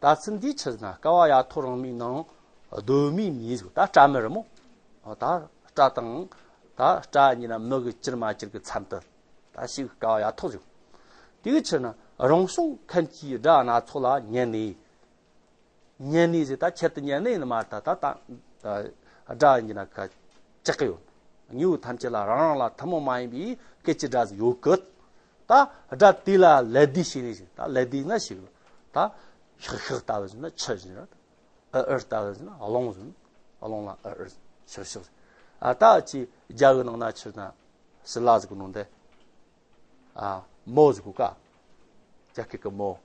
ལྟ་ཚུལ་འདི་ཆི་ཟེར་ན་ཀ་བ་ཡ་ཐོག་རིང་མོའི་ནང་གདོད་མའི་མི་ཟིག་ད་སྐྲ་མི་རེད་མོ། ཨ། ད་སྐྲ་དང་། ད་སྐྲ་ཡིན་ན་མི་གི་གྱུར་མ་གྱུར་གི་མཚམས་དུ་ད་ཞིག་ཀ་བ་ཡ་ཐོག་ཟིག་དེ་གི་ཆི་ཟེར་ན་རང་བྱུང་མཁན་གྱི་སྒྲ་སྣ་ཚོགས་ལ་ཉན་ནས། ཉན་ནས་ཟེར་ད་ཁྱད་དུ་ཉན་ནས་ཡིན་ནི་མ་རེད། ད་ད་ད་སྒྲ་ཡིན་ན་ཁ་ཅག་གི་ཡོད། དངོས་པོ་ཐམས་ཅད་ལ་རང་རང་ལ་ཐུན་མོང་མ་ཡིན་པའི་སྐད་ཀྱི་སྒྲ་ཟིག་ཡོད་གི། ད་སྒྲ་དེ་ལ་ལད་ཟློས་བྱས་ནས་ཟེར། ད་ལད་ཟློས་ན་ཞིག་ད་ཤག་ཤག་ལྟ་བུ་ཟེར་ན་ཆུ་ཟེར། ཨི་ཨི་ལྟ་བུ་ཟེར་ན་རླུང་ཟེར། རླུང་ལ་ཨི་ཨི་ཤག་ཤག་ཟེར། ཨ། ད་ཅི་རྒྱ་གི་ནང་ན་ཆི་ཟེར་ན་ཞི་ལ་ཟེར་གོ་ནོ་འདི། ཨ། མོ་ཟེར་གོ་ཀ། རྒྱ་སྐད་གི་མོ།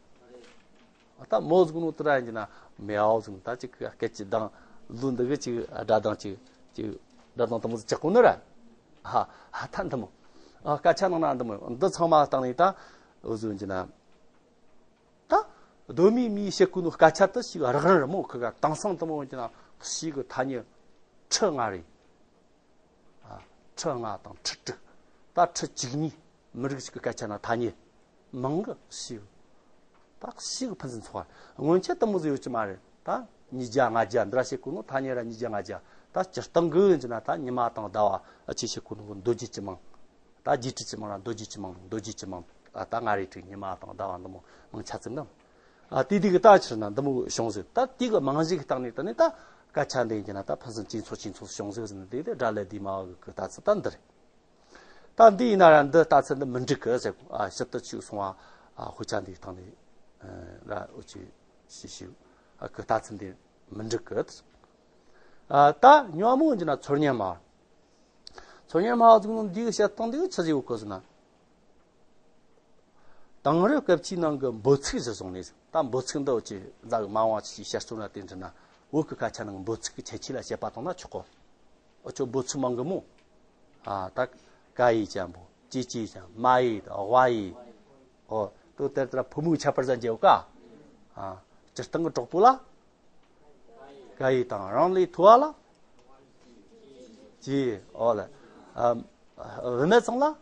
ཨ། ད་མོ་ཟེར་གོ་ནོ་དེ་ར་ཡིན་གྱི་ན་མེའོ་ཟེར་གོ་ནོ། ད་ཅིག་གི་སྐད་ཀྱི་གདངས་ལུགས་འདི་གི་ཅིག་སྒྲ་གདངས་ཅིག་ཅིག་སྒྲ་གདངས་དེ་མོ་ཟིག་ཆགས་གོ་ནི་ར། ཧ་ཧ། ད་འདི་མོ། ཨ། སྐད་ཆ་ནང་ན་འདི་མོ། འདི་ཚང་མ་བཏང་ནས་ད་འུ་ཟོ་ཡིན་གྱི་ན། ད་གདོད་མའི་མིས་བཤད་གོ་ནོ་སྐད་ཆ་དེ་ཞིག་རགས་རིམ་རེད་མོ། ཁི་ག་དེང་སང་དེ་མོ་ཡིན་གྱི་ན་ཞིག་གི་ཐ་སྙད་ཁྲི་ལྔ་རེད། ཨ། ཁྲི་ལྔ་དང་ཁྲི་དྲུག་ད་ཁྲི་བཅུ་གཉིས། མི་རིགས་ཤིག་གི་སྐད་ཆ་ན་ཐ་སྙད་མང་གི་ཞིག་ད་ཞིག་ཕུན་སུམ་ཚོགས་པ། སྔོན་ཆད་དེ་མོ་ཟིག་ཡོད་ཀྱི་མ་རེད། ད་ཉིས་བརྒྱ་ལྔ་བརྒྱ་འདི་ར་བཤད་གོ་ནོ་ཐ་སྙད་ར་ཉིས་བརྒྱ་ལྔ་བརྒྱ། ད་སྤྱིར་བཏང་གི་ཡིན་གྱི་ན་ད་ཉི་མ་དང་ཟླ་བ་ཨ་ཅེ་བཤད་གོ་ནོ་གི་མདོ་རྒྱུད་ཀྱི་མིང་། ད་རྒྱས་བྲིས་ཀྱི་མིང་ར་མདོ་རྒྱུད་ཀྱི་མིང་། མདོ་རྒྱུད་ཀྱི་མིང་། ཨ། ད་མངའ་རིས་ཁྲི་ཉི་མ་དང་ཟླ་བ་འདི་མོ་མིང་ཆ་ཚིག་འདི། ཨ། དེ་དེ་གི་ད་ཆི་ཟེར་ན་འདི་མོ་བྱུང་ཟིག་ད་དེ་གི་རྨང་གཞི་གི་སྟེང་ནས་ད་ནི་ད་སྐད་ཆ་འདི་ཡིན་གྱི་ན་ད་ཕུན་སུམ་ཇེ་ཚོགས་ཇེ་ཚོགས་བྱུང་ཟིག་ཟེར་ནས། དེ་དེ་སྒྲ་ལེགས་ལྡན་སྨྲ་བ་གི་ལྟ་ཚུལ་ད་འདི་རེད། ད་འདི་ཡིན་ན་ར་འདི་ལྟ་ཚུལ་འདི་མི་འགྲིག་གི་ཟེར། ཨ། ཕྱིར་དུ་ཆུད་སོང་བ། ཨ། དཔེ་ཆ་འདིའི་སྟེང་ནས་ར་འུ་ཅི་ཞིག་ཞིག་ཨ། གི་ལྟ་ཚུལ་འདི་མི་འགྲིག་གི། ཨ། ད་ཉོན་མོངས་ཡིན་གྱི་ན་ཚོར་སྙན་སྨྲ། ཚོར་སྙན་སྨྲ་བ་ཟེར་གོ་ནོ་འདི་གི་བཤད་སྟངས་འདི་གི་ཆི་ཟིག་ཡོད་གི་ཟེར་ན། ད་ དེང་རབས་སྐད་ཆའི་ནང་གི་འབོད་ཚིག་ཟེར་སོང་ནས། ད་འབོད་ཚིག་འདི་འུ་ཅི་ཛ་གི་མ་འོངས་པ་ཅིག་བཤད་སྲོལ་ན་དེ་འདྲ་ན། བོད་ཀྱི་སྐད་ཆ་ནང་འབོད་ཚིག་གི་ཁྱད་ཆོས་ལ་དཔྱད་པ་བཏང་ན་ཆོག་གོ། འུ་ཆོ་འབོད་ཚིག་མང་གི་མོ། ཨ་ད་ཀ་ཡིས་ཀྱང་འབོད། ཅི་ཅིས་ཀྱང་། མ་ཡིས་དང་། ཝ་ཡིས། ཨོ་དོ་དེར་དེར་ཕོ་མོའི་ཁྱད་པར་ཟ་འཇལ་ག། ཨ་སྤྱིར་བཏང་གི་གྲོགས་པོ་ལ་ཀ་ཡིས་དང་། རང་ལས་མཐོ་བ་ལ་ཅི། ཨོ་ལ། ཨ་བུད་མེད་ཚང་ལ་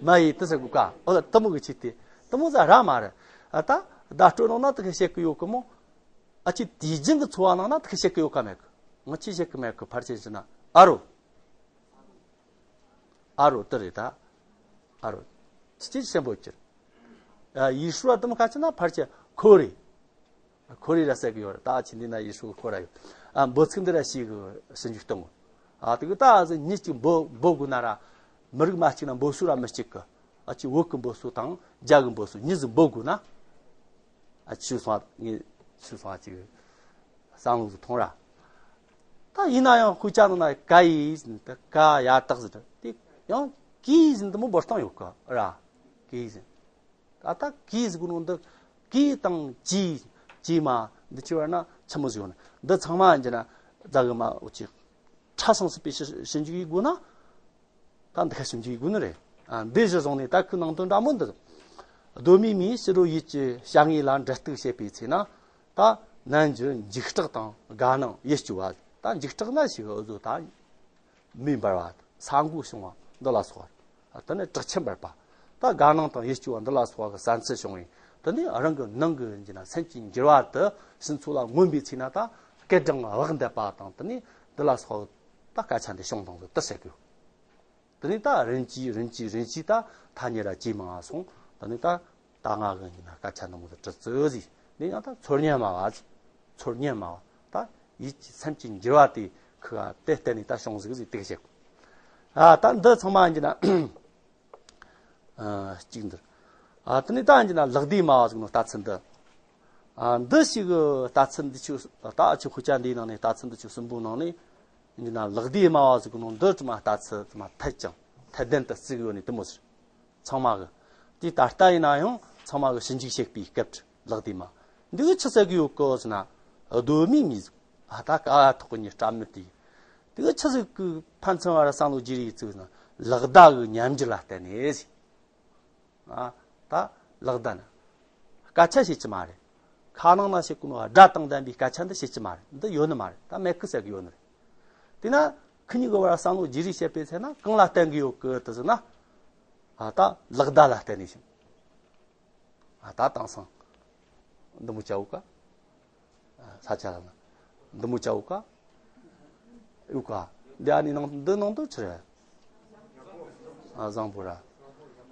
མ་ཡིས་དེ་ཟེར་གོ་ཀ། ཨོ་ལ་དེ་མོ་གི་ཆེད་དེ། དེ་མོ་ཟ་ར་མ་རེད། ཨ་ད་བརྡ་སྤྲོད་ནང་ན་དེ་གི་བཤད་གི་ཡོད་གི་མོ། ཨ་ཅི་དུས་རྒྱུན་གི་འཚོ་བ་ནང་ན་དེ་གི་བཤད་གི་ཡོད་ག་མེད་གི། ང་ཅི་བཤད་གི་མེད་གི། ཕལ་ཆེར་ཟེར་ན་ཨ་རོ། ཨ་རོ་དེ་རེད་ད། ཨ་རོ། ཅི་ཅི་སེམས་པོ་ཅིར། ཨ་ཡུལ་སྲོལ་བ་དུ་མ་ཁ་ཅི་ན་ཕལ་ཆེར་ཁོ་རེ། ཁོ་རེ་ར་ཟེར་གི་ཡོད་རེད། ད་ཆི་འདི་ན་ཡུལ་སྲོལ་ཁོ་ར་ཡོད། ཨ་འབོད་ཚིག་འདི་ར་ཞིག་གི་ཞིབ་འཇུག་གཏོང་གི། ཨ་དེ་གི་ད་ཨ་ཟི་མྱི་གཅིག་འབོད་འབོད་དགོས་ན་ར། མི་རིགས་མ་གཅིག་ན་འབོད་སྲོལ་ར་མི་གཅིག་གི། ཨ་ཅི་བོད་གི་འབོད་སྲོལ་དང་རྒྱ་གི་འབོད་སྲོལ་གཉིས་ཟིག་འབོད་དགོས་ན། ཨ་ཆུ་སོང་ངས་ཆུ་སོང་ཅིག་བསམ་བློ་ཟིག་ཐོངས་ར། ད་ཡིན་ན་ཡང་དཔེ་ཆ་ནང་ན་ཀ་ཡིས་ཟེར་ནི་དེ་ཀ་ཡ་བཏགས་ཟེར་དེ། ཡང་ཀི་ཟེར་ནི་དེ་མོ་འབོད་སྟངས་ཡོད་གི་ར། ཀི་ཟེར། ད་ད་ཀི་ཟེར་གོ་ནོ་འདི་ཀི་དང་ཀྱི་ཀྱི་མ་འདི་ཆི་བར་ན་ཆི་མོ་ཟིག་ཡོད་ན། འདི་ཚང་མ་ཡིན་གྱི་ན་རྫ་གི་མ་འུ་ཅི་ཕྲ་ཞིང་སྲིད་པའི་ཞིབ་ཞིབ་འཇུག་ཡིན་དགོས་ན། ད་འདི་ཁ་ཞིབ་འཇུག་དགོས་ནི་རེད། ཨ་འདི་གཞི་བཟུང་ནས་ད་ཁོའི་ནང་དོན་འདྲ་མོ་འདི། གདོད་མའི་མིས་ཕྱི་རོལ་ཡུལ་གྱི་བྱ་དངོས་ལ་འབྲེལ་གཏུག་བྱེད་པའི་ཚེ་ན། ད་ནན་གྱི་འཇིགས་སྐྲག་དང་དགའ་སྣང་ཡིད་སྐྱོ་བ། ད་འཇིགས་སྐྲག་ན་ཞིག་འུ་ཟོ་ད་མེ་འབར་བ། ས་འགུལ་བྱུང་བ་འདི་ལ་སོགས་པ། དེ་ནས་དྲག་ཆེན་འབར་བ། ད་དགའ་སྣང་དང་ཡིད་སྐྱོ་བ་འདི་ལ་སོགས་པ་གི་བསམ་ཚུལ་བྱུང་བས། དེ་ནས་རང་གི་ནང་གི་ཡིན་གྱི་ན་སེམས་ཀྱི་འགྱུར་བ་དེ་ཕྱི་ཚུལ་ལ་མངོན་པའི་ཚེ་ན་ད་སྐད་གྲགས་བག་འདེད་པ་དང་། དེ་ནས་འདི་ལ་སོགས་ད་སྐད་ཆ་འདི་བྱུང་དང་དུ་དེ་ཟེར་གི། དེ་ནས་ད་རིན་གྱིས་རིན་གྱིས་རིན་གྱིས་ད་ཐ་སྙད་ར་ཇེ་མང་ང་སོང་། དེ་ནས་ད་ད་ང་གི་ཡིན་ན་སྐད་ཆ་འདི་མོ་དེ་དྲི་ཚོད་ཟིག་འདི་ཡང་ད་ཚོར་སྙན་མ་བ་ཟིག་ཚོར་སྙན་མ་བ་ད་ཡིད་ཀྱི་སེམས་ཀྱི་འགྱུར་བ་དེ་ཁུ་བ་དེ་བརྟེན་ནས་ད་བྱུང་ཟིག་ཟིག་དེ་བཤད། ཨ་ད་འདི་ཚང་མ་ཡིན་གྱི་ན། ཨ་གཅིག་འདིར། ཨ་དེ་ནས་ད་ཡིན་གྱི་ན་ལེགས་ལྡན་སྨྲ་བ་ཟིག་ནོ་ལྟ་ཚུལ་འདི། ཨ་འདི་ཞིག་གི་ལྟ་ཚུལ་འདི་ཆོ་ད་ཆོ་ཤོད་བྱ་འདིའི་ནང་ནས་ལྟ་ཚུལ་འདི་ཆོ་གསུམ་པོའི་ནང་ནས་ཡིན་གྱི་ན་ལེགས་ལྡན་སྨྲ་བ་ཟིག་ནོ་འདི་ཙམ་ལྟ་ཚུལ་ཙམ་འཐད་ཅིང་འཐད་ལྡན་དུ་བརྩི་གི་ཡོད་ནི་དེ་མོ་ཟིག་ཚང་མ་གི། དེ་ད་ལྟ་ཡིན་ན་ཡང་ཚང་མ་གི་ཞིབ་འཇུག་བྱེད་པའི་སྐབས་ལེགས་ལྡན་སྨྲ། འདི་གི་ཆི་ཟེར་གི་ཡོད་གི་ཟེར་ན། གདོད་མའི་མིས་ཟིག་ཨ་ད་ཀ་ཐོག་གི་ཉི་སྐྲ་མི་དེ། དེ་གི་ཆི་ཟིག་གི་ཕན་ཚུན་བར་བསམ་བློ་བསྒྱུར་ཡི་ཟིག་ཟེར་ན། ལེགས་སྡ་གི་ཉམས་འགྱུར་ལ་བརྟེན་ནས་ཟིག་ཨ་ད་ལེགས་སྡ་ན། སྐད་ཆ་བཤད་ཀྱི་མ་རེད། ཁ་ནང་ན་བཤད་གོ་ནོ་སྒྲ་དང་ལྡན་པའི་སྐད་ཆ་འདི་བཤད་ཀྱི་མ་རེད། འདི་ཡོད་ནི་མ་རེད། ད་མེད་གི་ཟེར་གི་ཡོད་ནི་རེད། དེས་ན་ཁི་གཉིས་གི་བར་བསམ་བློ་བསྒྱུར་རེས་བྱེད་པའི་ཚེ་ན་གང་ལ་བརྟེན་གི་ཡོད་གི་དེ་ཟེར་ན། ཨ་ད་ལེགས་སྡ་ལ་བརྟེན་ནས་བྱུང་། ཨ་ད་དེང་སང་འདི་མོ་བྱ་འུ་ཀ་ས་ཆ་ལ་ན་འདི་མོ་བྱ་འུ་ཀ་ཡོད་ཀ་འདི་ཨ་ནི་ནང་འདི་ནང་དུ་ཆི་རེད། ཨ་བཟང་པོ་ར།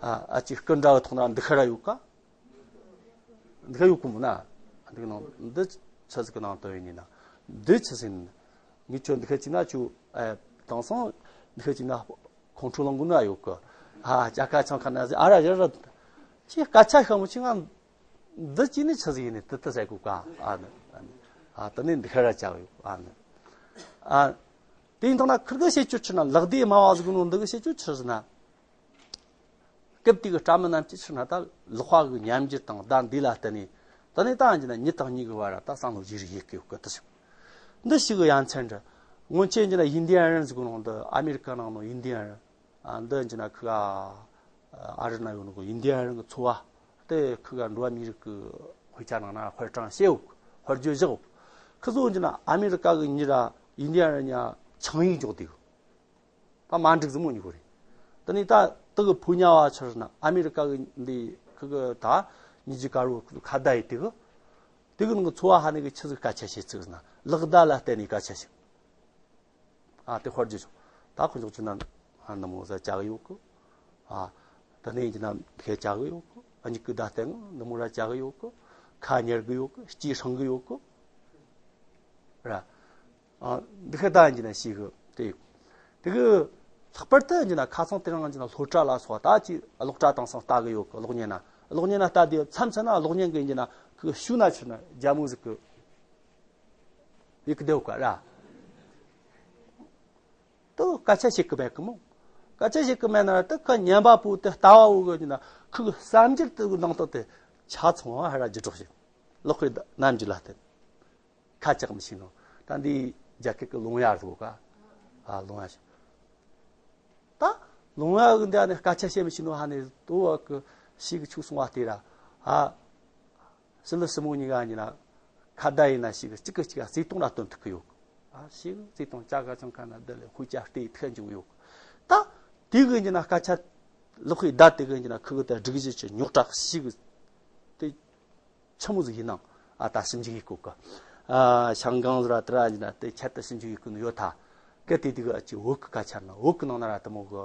ཨ་ཨ་ཅིག་སྐུ་འདྲ་བའི་ཐོག་ན་འདི་ཁ་ར་ཡོད་ཀ་འདི་ཁ་ཡོད་ཀུ་མོ་ན། འདི་ནང་འདི་ཆི་ཟིག་གི་ནང་དུ་ཡིན་ནི་ན། འདི་ཆི་ཟིག་ཡིན། ངས་ཁྱོད་འདི་ཁ་ཅིག་ན་ཁྱོད་ཨ་དེང་སང་འདི་ཁ་ཅིག་ན་ཁོང་ཁྲོ་ལངས་གོ་ན་ཡོད་ཀི། ཨ་ཅ་ཀ་ཆང་ཁ་ན་ཟིག་ཨ་ར་ཡ་ར། ཁྱེད་སྐད་ཆ་ཤ་མོ་ཆེ་ང་འདི་ཅི་ནི་ཆི་ཟིག་ཡིན་ནི་དི་དི་ཟེར་གོ་ཀ་ཨ་ནི། ཨ་དི་ནི་འདི་ཁ་ར་ཅག་ཡོད་ཨ་ནི། ཨ་དེ་ཡིན་ཐོག་ན་ཁིར་གི་བཤད་རྒྱུ་ཆི་ན་ལེགས་ལྡན་སྨྲ་བ་ཟིག་ནོ་འདི་གི་བཤད་རྒྱུ་ཆི་ཟིག་ན། སྐབས་དེ་གི་སྤྲ་མི་རྣམས་ཀྱིས་ཕྱིར་ན་ད་ལག་པ་གི་ཉམས་འགྱུར་དང་ཟླ་འདི་ལ་བརྟེན་ནས། ད་ནི་ད་ཡིན་ན་མྱི་དང་མྱི་གི་བར་ད་བསམ་བློ་བཞི་རེ་ཡེ་གི་ཡོད་གི་དེ་ཞིག་འདི་ཞིག་གི་ཡ་མཚན་འདྲ། སྔོན་ཆད་ཡིན་ན་ཡིན་དི་ཡན་རན་ཟེར་གོ་ནོ་འདི་ཨ་མེ་རི་ཀ་ནང་ནོ་ཡིན་དི་ཡན་རན། ཨ་འདི་ཡིན་ན་ཁི་ག་ཨ་རི་ན་ཡོད་ནོ་གི་ཡིན་དི་ཡན་རན་གི་ཚོ་བ་དེ་ཁི་ག་འགྲོ་བ་མི་རིགས་གི་དཔེ་ཆ་ནང་ན་དཔེ་གྲངས་བཤད་ཡོད་གི་དཔེ་བརྗོད་བཞག་ཡོད་གི་ཁི་ཚོ་ཡིན་ན་ཨ་མེ་རི་ཀ་གི་མྱི་ར་ཡིན་དི་ཡན་རན་ཡ་ཆིངས་ཡིག་འཇོག་དེ་གི་ད་མ་འགྲིག་ཟིག་མོ་གཉིས་གོ་རེད། དེ་ནས་ད་དེ་གི་ཕོ་ཉ་བ་ཆི་ཟེར་ན་ཨ་མེ་རི་ཀ་གི་འདི་ཁི་གི་ད་ཉི་ཇི་ཀ་རུ་ཁ་བརྡ་ཡི་དེ་གི་དེ་གི་ནང་གི་ཚོ་བ་ཧ་ནི་གི་ཆི་ཟིག་སྐད་ཆ་བཤད་ཚིག་ཟེར་ན་ལག་བརྡ་ལ་བརྟེན་ནས་སྐད་ཆ་བཤད། ཨ་དེ་དཔེར་བརྗོད་བྱུང་། ད་ཁོ་ཚོ་ཆི་ན་ཨ་ནི་མོ་ཟ་ཅག་གི་ཡོད་གི་ཨ་དེ་ནས་ཡིན་ན་ཁེ་ཅག་གི་ཡོད་གི་ཨ་མྱིག་གི་བརྡ་བསྟན་གི་འདི་མོ་ར་ཅག་གི་ཡོད་གི་ཁ་ཉེར་གི་ཡོད་གི་ལྕེ་སྲང་གི་ཡོད་གི་ར། ཨ་འདི་ཁ་ད་ཡིན་ན་ཤེས་གི་དེ། དེ་གི་ལྷག་པར་དུ་ཡིན་ན་ཁ་སང་དེ་རིང་ཡིན་ན་སློབ་གྲྭ་ལ་སོགས་ད་ཅི་གློག་དྲ་དེང་སང་ལྟ་གི་ཡོད་གི་གློག་བརྙན་ན་གློག་བརྙན་ན་ལྟ་དེ་མཚམས་མཚམས་ན་གློག་བརྙན་གི་ཡིན་ན་ཁི་ཤུ་ན་ཆི་ན་རྒྱ་མོ་ཟིག་གི་ཡིག་གི་དེ་ཡོད་ག་ར། དུ་སྐད་ཆ་བཤད་གི་མེད་གི་མོ། ཨ་ཅེ་ཞིག་གི་མེད་ན་དེ་ཁ་ཉན་པ་པོ་དེ་ལྟ་བ་བོ་གི་ན་ཁུ་གི་བསམ་འགྱུར་དེ་གི་ནང་དུ་དེ་ཆ་ཚང་བ་ཧ་ར་ཇི་སྒྲོག་ཞིག་ལོག་གི་རྣམ་འགྱུར་ལ་བརྟེན་ཁ་ཅག་མི་ཤེས་ནོ། ད་འདི་རྒྱ་སྐད་གི་ལུང་ཡར་ཟེར་གོ་ཀ་ཨ་ལུང་ཡར་ཞིག་ད་ལུང་ཡར་གི་འདི་ནི་སྐད་ཆ་བཤད་མི་ཤེས་ནོ། ཧ་ནི་དོ་བ་གི་ཤིག་གི་ཆུག་སོང་བ་དེ་ར་ཨ། སི་ལི་སི་མོ་གཉིས་ཀ་གཉིས་ན་ཁ་བརྡ་ཡིན་ན་ཞིག་གཅིག་གིས་གཅིག་ག་བརྩེ་དུང་ལ་སྟོན་ཐུབ་ཀི་ཡོད། ཨ་ཞིག་བརྩེ་དུང་ཅག་ག་ཅང་ཁ་ན་བསྡད་ལས་ཧུ་ཅག་ལྟས་ཐུག་འཇུག་ཡོད། ད་དེ་གི་གཉིས་ན་སྐད་ཆ་ལོག་ཤེས་བརྡ་དེ་གི་གཉིས་ན་ཁུ་གི་ད་སྒྲིག་གཞི་ཆེ་རྙོག་དྲ་ཞིག་དེ་ཆི་མོ་ཟིག་ཡིན་ནང་ཨ་ད་ཞིབ་འཇུག་ཡེད་གོ་གི། ཨ་ཤང་ཀང་ཟེར་ར་དེ་ར་གཉིས་ན་དེ་ཁྱད་དུ་ཞིབ་འཇུག་ཡེད་གོ་ནི་ཡོད་ཐ། གལ་ཏེ་དེ་གི་ཨ་ཅི་བོད་གི་སྐད་ཆ་ན་བོད་གི་ནང་ན་ར་དེ་མོ་གི་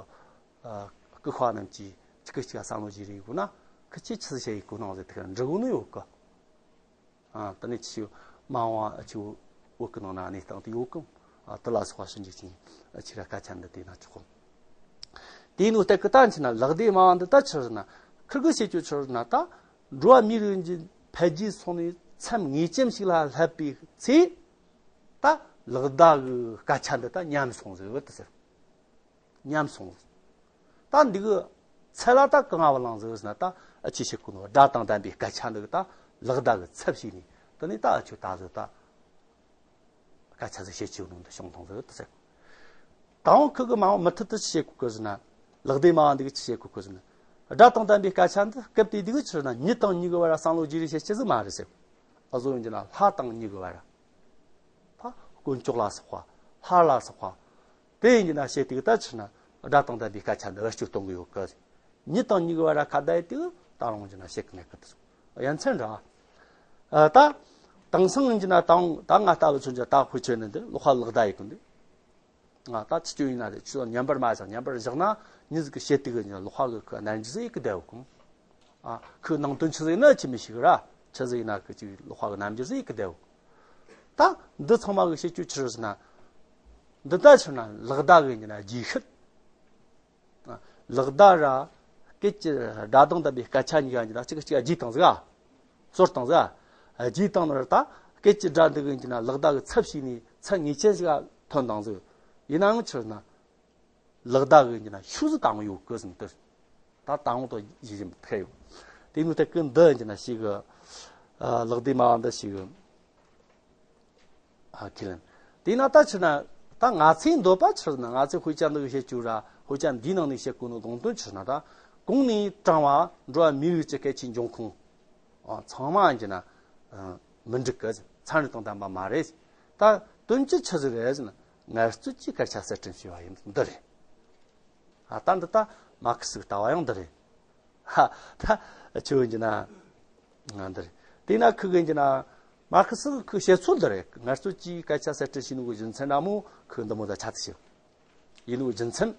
ཨ་སྐུ་ཁ་རྣམས་ཀྱིས་གཅིག་གིས་གཅིག་ག་བསམ་བློ་བཞེས་རེ་ཡོད་ན་ཁི་ཆེ་ཆི་ཟིག་བྱས་ཡོད་གོ་ནང་ཟེར་དེ་ག་འདྲི་གོ་ནི་ཡོད་གི། ཨ་དེ་ནས་ཆི་ཡོད་མ་འོངས་ཨ་ཆི་བོད་གི་ནང་ན་གནས་སྟངས་དེ་ཡོད་གི། ཨ་དེ་ལ་སོགས་པ་ཞིབ་འཇུག་ཅིང་ཨ་ཆི་ར་སྐད་ཆ་འདི་དེ་ན་ཆོག་གོ། དེའི་ནུ་སྟེགས་གི་ད་འཆི་ན་ལག་བདེ་མ་འོངས་འདི་ད་ཆི་རེད་ན་ཁིར་གི་བྱེད་རྒྱུ་ཆི་རེད་ན་ད་འགྲོ་བ་མིའི་རིགས་འདི་འཕེལ་རྒྱས་སོང་ནས་མཚམས་ངེས་ཅན་ཞིག་ལ་སླེབས་པའི་ཚེ་ད་ལག་བརྡ་གི་སྐད་ཆ་འདི་ད་ཉམས་སོང་ཟེར་བ་དེ་ཟེར། ཉམས་སོང་། ད་འདི་གི་ཚད་ལ་ད་གང་བ་ལང་ཟེར་ན་ད་ཨ་ཅི་ཞིག་གོ་ནོ་སྒྲ་དང་ལྡན་པའི་སྐད་ཆ་འདི་གི་ད་ལག་བརྡ་གི་ཚབ་ཞིག་ནི་དེ་ནི་ད་ཨ་ཆུ་ད་ཟེར་ད་སྐད་ཆ་ཟིག་བཤད་ཅིག་ནང་དུ་བྱུང་ཐོང་ཟེར་ད་ཟེར། ད་འོང་ཁུ་གི་མ་འོང་མུ་མཐུད་དུ་ཅི་བཤད་གོ་གི་ཟེར་ན། ལག་བདེ་མ་འོངས་འདི་གི་ཅི་བཤད་གོ་གི་ཟེར་ན། སྒྲ་དང་ལྡན་པའི་སྐད་ཆ་འདི་སྐབས་དེ་འདི་གི་ཆི་ཟེར་ན་མྱི་དང་མྱི་གི་བར་བསམ་བློ་བརྗེ་རེས་བྱེད་ཅི་ཟིག་མ་རེད་ཟེར། ཨ་བཟོ་ཡིན་གྱི་ན་ལྷ་དང་མྱི་གི་བར། ད་དཀོན་མཆོག་ལ་སོགས་པ། ལྷ་ལ་སོགས་པ། དེ་ཡིན་གྱི་ན་བཤད་དུས་ད་ཕྱིར་ན་སྒྲ་དང་ལྡན་པའི་སྐད་ཆ་འདི་བེད་སྤྱོད་གཏོང་གི་ཡོད་གི། མྱི་དང་མྱི་གི་བར་ཁ་བརྡ་ཡི་དུས་ད་རུང་གྱི་ན་བཤད་གི་མེད་གི་དུ། ཡ་མཚན་འདྲ། ཨ་ད་དེང་སང་ཡིན་གྱི་ན་ད་ད་ང་ལྟ་བུ་ཚོ་འདི་ད་དཔེ་ཆོས་ནི་འདི་ལོག་པ་ལག་བརྡ་ཡི་གི་འདི། ང་ད་ཅི་སྐྱོན་ཡིན་ན་རེད། ཁྱོད་ཉན་པར་མ་བཞག་ཉན་པར་བཞག་ན་མྱི་ཟིག་གི་བཤད་དུས་གི་ལོག་པ་གི་ཁུ་རྣལ་འབྱོར་ཟིག་ཡི་གི་བསྡད་གོ། ཨ་ཁུ་ནང་དོན་ཆི་ཟིག་ཡིན་ན་ཆི་མི་ཤེས་གི་ར། ཆི་ཟིག་ཡིན་ན་ཁུ་ཅིག་ལོག་པ་གི་རྣལ་འབྱོར་ཟིག་ཡི་གི་བསྡད་གོ། ད་འདི་ཚང་མ་གི་བཤད་རྒྱུ་ཆི་རེད་ཟེར་ན། འདི་ད་ཆི་ན་ལག་བརྡ་གི་ཡིན་ན་རྗེས་ཤུལ། ལག་བརྡ་ར། སྐད་ཀྱི་སྒྲ་དང་ལྡན་པའི་སྐད་ཆ་གཉིས་ཀ་ཡིན་ན་གཅིག་གིས་གཅིག་རྗེས་བཏང་ཟིག་ཨ། ཟོར་བཏང་ཟིག་ཨ། རྗེས་བཏང་ནི་ར་ད་སྐད་ཀྱི་སྒྲ་འདི་གི་ཡིན་ན་ལག་བརྡ་གི་ཚབ་བྱས་ནས་ཚད་ངེས་ཅན་ཞིག་ཐོན་བཏང་ཟིག་ཡིན་ནའང་ཕྱིར་ན། ལག་བརྡ་གི་ཡིན་ན་ཤུགས་ཟིག་བཏང་ཡོད་གི་ཟིན་དུ། ད་དང་པོ་ཞིག་བཞིན་ཐེ་ཡོད། དེ་ནི་ཐེ་གི་འདི་ཡིན་ན་ཞིག་གི། ལག་བརྡའི་མ་འདི་ཞིག་གི། ཨ་ཁས་ལེན། དེས་ན་ད་ཕྱིར་ན། ད་ང་ཚོའི་འདོད་པ་ཕྱིར་ན་ང་ཚོའི་དཔེ་ཆ་འདི་གི་བཤད་རྒྱུ་ར་དཔེ་ཆ་འདིའི་ནང་ནས་བཤད་དགོས་ནོ་དགོངས་དོན་ཕྱིར་ན་ད། གོང་ནས་དྲངས་པ་འགྲོ་བ་མིའི་རིགས་ཀྱི་སྐད་ཆའི་འབྱུང་ཁུངས། ཨ་ཚང་མ་ཡིན་གྱི་ན། ཨ་མི་འགྲིག་གི་ཚན་རིག་དང་ལྡན་པ་མ་རེད། ད་དོན་གྱི་ཆི་ཟིག་རེད་ཟེར་ན་ངལ་རྩོལ་གྱིས་སྐད་ཆ་གསར་སྐྲུན་བྱས་པ་ཡིན་འདི་རེད། ཨ་ད་འདི་ད་མར་ཁེ་སི་གི་ལྟ་བ་ཡང་འདི་རེད། ཧ་ད་ཆི་ཡིན་གྱི་ན། ང་འདི་རེད། དེས་ན་ཁུ་གི་ཡིན་གྱི་ན། མར་ཁེ་སི་གི་ཁུ་བཤད་ཚུལ་འདི་རེད། ངལ་རྩོལ་གྱིས་སྐད་ཆ་གསར་སྐྲུན་བྱས་ནོ་གི་རྒྱུ་མཚན་འདྲ་མོ་ཁུ་འདི་མོ་ད་ཆ་ཚིག་བྱེད། ཡིན་ནོ་རྒྱུ་མཚན།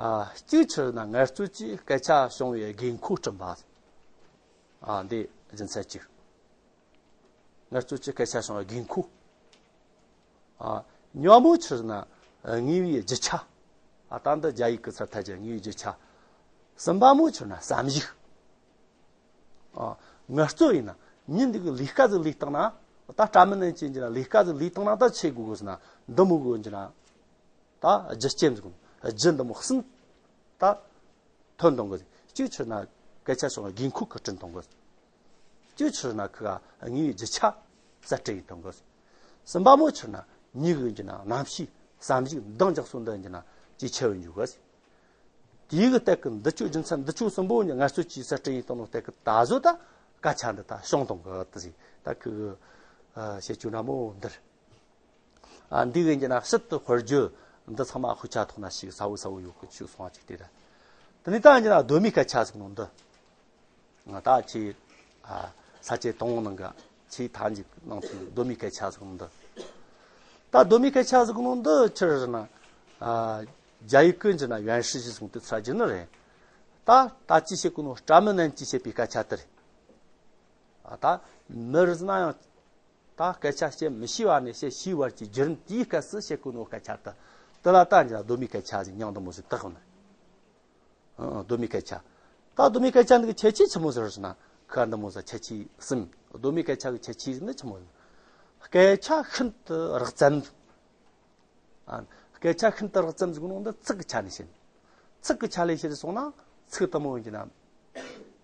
ཨ་གཅིག་ཕྱིར་ན་ངལ་རྩོལ་གྱིས་སྐད་ཆ་བྱུང་བའི་དགོས་མཁོ་བསྐྲུན་པ། ཨ་འདི་རྒྱུ་མཚན་གཅིག་ངལ་རྩོལ་གྱིས་སྐད་ཆ་བྱུང་བའི་དགོས་མཁོ། ཨ་གཉིས་པ་མོ་ཕྱིར་ན་དངོས་པོའི་རྒྱུ་ཆ། ཨ་ད་འདི་རྒྱ་ཡིག་གི་ཚུལ་ཐད་ཀྱི་དངོས་པོའི་རྒྱུ་ཆ། གསུམ་པ་མོ་ཕྱིར་ན་བསམ་གཞིག་ཨ་ངལ་རྩོལ་ཡིན་ན་མྱི་འདི་གི་ལས་ཀ་ཟིག་ལས་བཏང་ན། ད་སྐྲ་མི་ནན་ཅན་གྱི་ལས་ཀ་ཟིག་ལས་བཏང་ན་ད་ཆི་དགོས་གི་ཟེར་ན་འདི་མོ་དགོས་གི་ན། ད་རྒྱུ་རྐྱེན་ཟིག་རྒྱུ་འདི་མོ་གསུམ། ད་ཐོན་གཏོང་གི་གཅིག་ཕྱིར་ན་སྐད་ཆ་བྱུང་བའི་དགོས་མཁོ་གི་བསྐྲུན་གཏོང་གི་གཅིག་ཕྱིར་ན་ཁུ་ག་དངོས་པོའི་རྒྱུ་ཆ་གསར་སྐྲུན་ཡིན་གཏོང་གི་གསུམ་པ་མོ་ཕྱིར་ན་མྱི་གི་ཡིན་གྱི་ན་རྣམ་ཤེས་བསམ་གཞིག་འདང་རྒྱག་སོ་འདི་ཡིན་གྱི་ན་ཇེ་ཆེ་བ་འཇུག་གི་དེའི་གི་སྟེགས་ཀྱི་འདི་ཆོ་རྒྱུ་མཚན་འདི་ཆོ་གསུམ་པོ་ངལ་རྩོལ་གྱིས་གསར་སྐྲུན་ཡིན་གཏོང་ནོ་སྟེགས་ཀྱི་ད་གཟོད་ད་སྐད་ཆ་འདི་ད་བྱུང་གཏོང་གི་དེ་ཟིག་ད་ཁུ་གི་བཤད་རྒྱུ་འདྲ་མོ་འདི་རེད། ཨ་འདི་གི་ཡིན་གྱི་ན་ཕྱིར་དུ་དཔེར་བརྗོད་འདི་ཚང་མ་དཔེ་ཆ་ཐོག་ན་ཞིག་གསལ་བོ་གསལ་བོ་ཡོད་གི་ཆོས་སོང་བ་ཅིག་དེ་རེད། དེ་ནས་ད་ཡིན་གྱི་ན་གདོད་མའི་སྐད་ཆ་ཟེར་ནོ་འདི། ང་ད་ཆེས་ཨ་ས་བཅད་དང་པོ་ནང་གི་ཆེས་མཐའ་མཇུག་ནང་དུ་གདོད་མའི་སྐད་ཆ་ཟེར་ནོ་འདི། ད་གདོད་མའི་སྐད་ཆ་ཟེར་ནོ་འདི་ཆི་རེད་ཟེར་ན། ཨ་རྒྱ་ཡིག་གི་ཡིན་གྱི་ན་原始句ཟེར་ནོ་དེ་ཚུར་བསྒྱུར་ནི་རེད། ད་ད་ཅི་བཤད་གོ་ནོ་སྐྲ་མི་ནན་གྱིས་བཤད་པའི་སྐད་ཆ་དེ་རེད། ཨ་ད་མི་རེད་ཟེར་ན་ཡང་། ད་སྐད་ཆ་བཤད་མི་ཤེས་པ་ནས་བཤད་ཤེས་བར་གྱི་བརྒྱུད་རིམ་དེའི་སྐབས་སུ་བཤད་དགོས་ནོ་སྐད་ཆ་དེ། དེ་ལ་ད་འདི་ལ་གདོད་མའི་སྐད་ཆ་ཟེར་མྱིང་འདི་མོ་ཟིག་བཏགས་ནི། ཨང་གདོད་མའི་སྐད་ཆ། ད་གདོད་མའི་སྐད་ཆ་འདི་གི་ཁྱད་ཆོས་ཆི་མོ་ཟིག་རེད་ཟེར་ན་ཁ་འདི་མོ་ཟིག་ཁྱད་ཆོས་གསུམ། གདོད་མའི་སྐད་ཆ་གི་ཁྱད་ཆོས་ཟིག་ནི་ཆི་མོ་ཟིག་སྐད་ཆ་ཤིན་ཏུ་རགས་ཙམ། ཨ་སྐད་ཆ་ཤིན་ཏུ་རགས་ཙམ་ཟེར་ནོ་འདི་ཚིག་གི་ཆ་ནས་བཤད། ཚིག་གི་ཆ་ལས་བཤད་སོང་ན་ཚིག་དེ་མོ་ཡིན་གྱི་ན།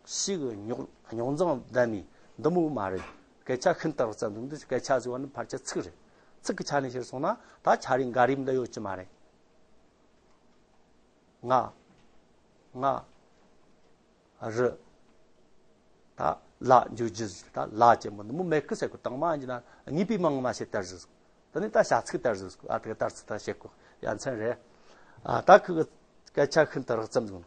ཞིག་རྙོག་རྙོག་འཛིང་ལྡན་ནི་འདི་མོ་མ་རེད། སྐད་ཆ་ཤིན་ཏུ་རགས་ཙམ་འདུག་འདི་སྐད་ཆ་ཟེར་བ་ནི་ཕལ་ཆེར་ཚིག་རེད། ཚིག་གི་ཆ་ནས་བཤད་སོང་ན་ད་ཆ་རེ་འགའ་རེ་འདི་ཡོད་ཀྱི་མ་རེད། ང་། ང་། རི། ད་ལ་འཇུ་རྒྱུ་ཟིག་ད་ལ་ཅན་པོ་འདི་མོ་མེད་གི་ཟེར་གོ་དང་མ་ཡིན་ན་ངེས་པའི་མིང་མ་བྱེད་དར་ཟིག་ད་ནི་ད་བྱ་ཚིག་དར་ཟིག་ཨ་དེ་དར་ཚིག་ད་བྱེད་གོ་ཡ་མཚན་རེད། ཨ་ད་ཁུ་གི་སྐད་ཆ་ཤིན་ཏུ་རགས་ཙམ་ཟིག་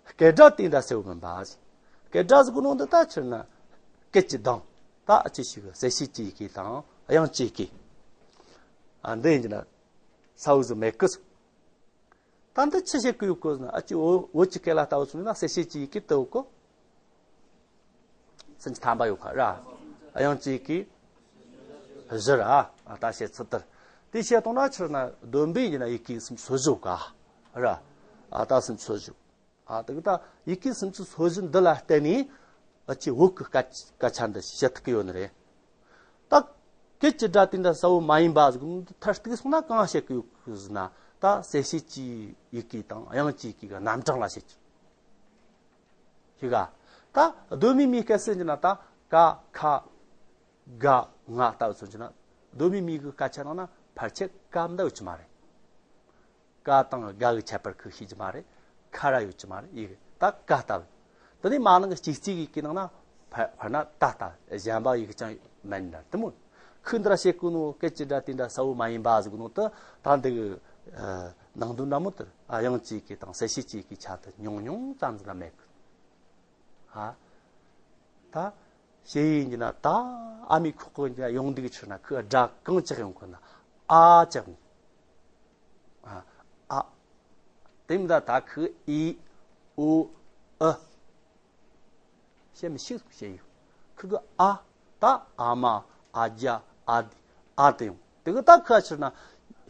སྐད་སྒྲ་དེ་འདྲ་གསལ་བོ་མིན་པ། སྐད་སྒྲ་ཟིག་ནང་དུ་ད་ཕྱིར་ན་སྐད་ཀྱི་གདངས་ད་ཨ་ཅི་ཞིག་གསལ་བྱེད་ཀྱི་ཡི་གེ་དང་དབྱངས་ཀྱི་ཡི་གེ་ཨ་འདི་ཡིན་གྱི་ན་ས་བོ་ཟིག་མེད་གི་ཟིག་ད་འདི་ཆི་བྱེད་ཀྱི་ཡོད་གོ་ཟེར་ན་ཨ་ཅི་འོ་འོ་ཅི་སྐད་ལ་ལྟ་བུ་ཚོ་ན་གསལ་བྱེད་ཀྱི་ཡི་གེ་ལྟ་བུ་གོ། སུམ་ཅུ་ཐམ་པ་ཡོད་ཁ་ར། དབྱངས་ཀྱི་ཡི་གེ་བཞི་ར། ཨ་ད་བཤད་ཚུལ་ལྟར། དེ་བཤད་གཏོང་ན་ཕྱིར་ན་བསྡོམས་པས་ཡིན་ན་ཡི་གེ་སུམ་ཅུ་སོ་བཞི་ཡོད་ཀ་ར། ཨ་ད་སུམ་ཅུ་སོ་བཞི། ཨ་དེ་གི་ད་ཡི་གེ་སུམ་ཅུ་སོ་བཞི་འདི་ལ་བརྟེན་ནས་ཨ་ཅི་བོད་ཀྱི་སྐད་སྐད་ཆ་འདི་བཤད་ཐུབ་ཀྱི་ཡོད་ནི་རེད། ད་སྐད་ཀྱི་སྒྲ་དེ་འདྲ་གསལ་བོ་མ་ཡིན་པ་ཟིག་མཐར་གཏུགས་སོང་ན་གང་བཤད་ཀྱི་ཡོད་ཟེར་ན་ད་གསལ་བྱེད་ཀྱི་ཡི་གེ་དང་དབྱངས་ཀྱི་ཡི་གེ་གི་རྣམ་གྲངས་ལ་བཤད་ཀྱི་ཞིག་ག་ད་གདོད་མའི་མིའི་སྐད་ཟེར་གྱི་ན་ད་ཀ་ཁ་ག་ང་ལྟ་བུ་མཚོན་གྱི་ན་གདོད་མའི་མིའི་གི་སྐད་ཆ་ནང་ན་ཕལ་ཆེར་ཀ་འདྲ་ཡོད་ཀྱི་མ་རེད། ཀ་དང་ག་གི་ཁྱད་པར་ཁོས་ཤེས་ཀྱི་མ་རེད། ཁ་ར་ཡོད་ཀྱི་མ་རེད་ཡིག་ད་ཀ་ལྟ་བུ། དེ་ནས་མ་ནང་གི་སྤྱི་གཙུག་གི་གི་ནང་ན་ཕ་ཕར་ན་ད་ལྟ་གཞན་པ་ཡིག་ཀྱང་མེད་འདྲ་དེ་མོ། ཁོས་འདི་ར་བཤད་གོ་ནོ་སྐད་ཀྱི་སྒྲ་དེ་འདྲ་གསལ་བོ་མ་ཡིན་པ་ཟིག་ནོ་དེ་ད་འདི་གི་ནང་དོན་འདྲ་མོ་དེར་དབྱངས་ཀྱི་གི་དང་གསལ་བྱེད་ཀྱི་གི་ཆ་དེ་ཉུང་ཉུང་ཙམ་ཟིག་ལ་མེད་གི་ཧ། ད་ཞེས་ཡིན་གྱི་ན་ད་ཨ་མའི་ཁོག་གི་ཡོང་འདུག་ཕྱིར་ན་ཁོས་སྒྲ་གང་ཅག་ཡོང་གི་ན་ཨ་ཅག་ཡོང་། ཨ་ཨ། དེ་མི་ད་ད་ཁོས་ཨི་ཨུ་ཨུ། བཤད་མི་ཤེས་བཤད་ཡོད། ཁོ་གི་ཨ་ད་ཨ་མ་ཨ་རྒྱ་ཨ་དེ་ཨ་དེ་ཡོང་། དེ་གི་ད་ཁ་ཕྱིར་ན་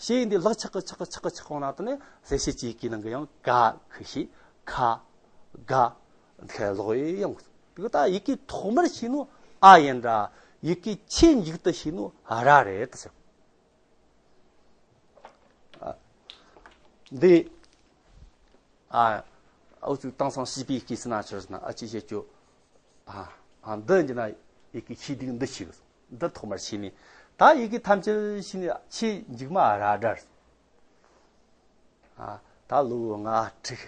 ཞེས་ཡིན་དེ་ལག་ཆག་གི་ཆག་གི་ཆག་གི་ཆག་འོང་ན་དེ་ནས་གསལ་བྱེད་ཀྱི་ཡི་གེ་ནང་གི་ཡང་ག་ཁོས་ཤེས་ཁ་ག་འདི་ལོག་ཡོང་། དེ་གི་ད་ཡི་གེ་ཐོག་མར་ཤེས་ནོ་ཨ་ཡིན་འདྲ། ཡི་གེ་ཆེས་མཇུག་ཏུ་ཤེས་ནོ་ར་རེད་ཟེར། ཨ། འདི། ཨ། ཨུ་ཚུགས་དེང་སང་བྱིས་པའི་སྐྱེས་སུ་ན་ཆོར་ཟེར་ན་ཨ་ཅི་བྱེད་ཆོ། ཨ། ཨ་འདི་འདི་ན་ཡི་གེ་ཤེས་སྡིག་འདི་ཤེས་གི་འདི་ཐོག་མར་ཤེས་ནས་ད་ཡི་གེ་ཐམས་ཅད་ཤེས་ནས་ཆེས་མཇུག་མ་ར་འདྲ། ཨ། ད་ལོ་ལྔ་དྲུག་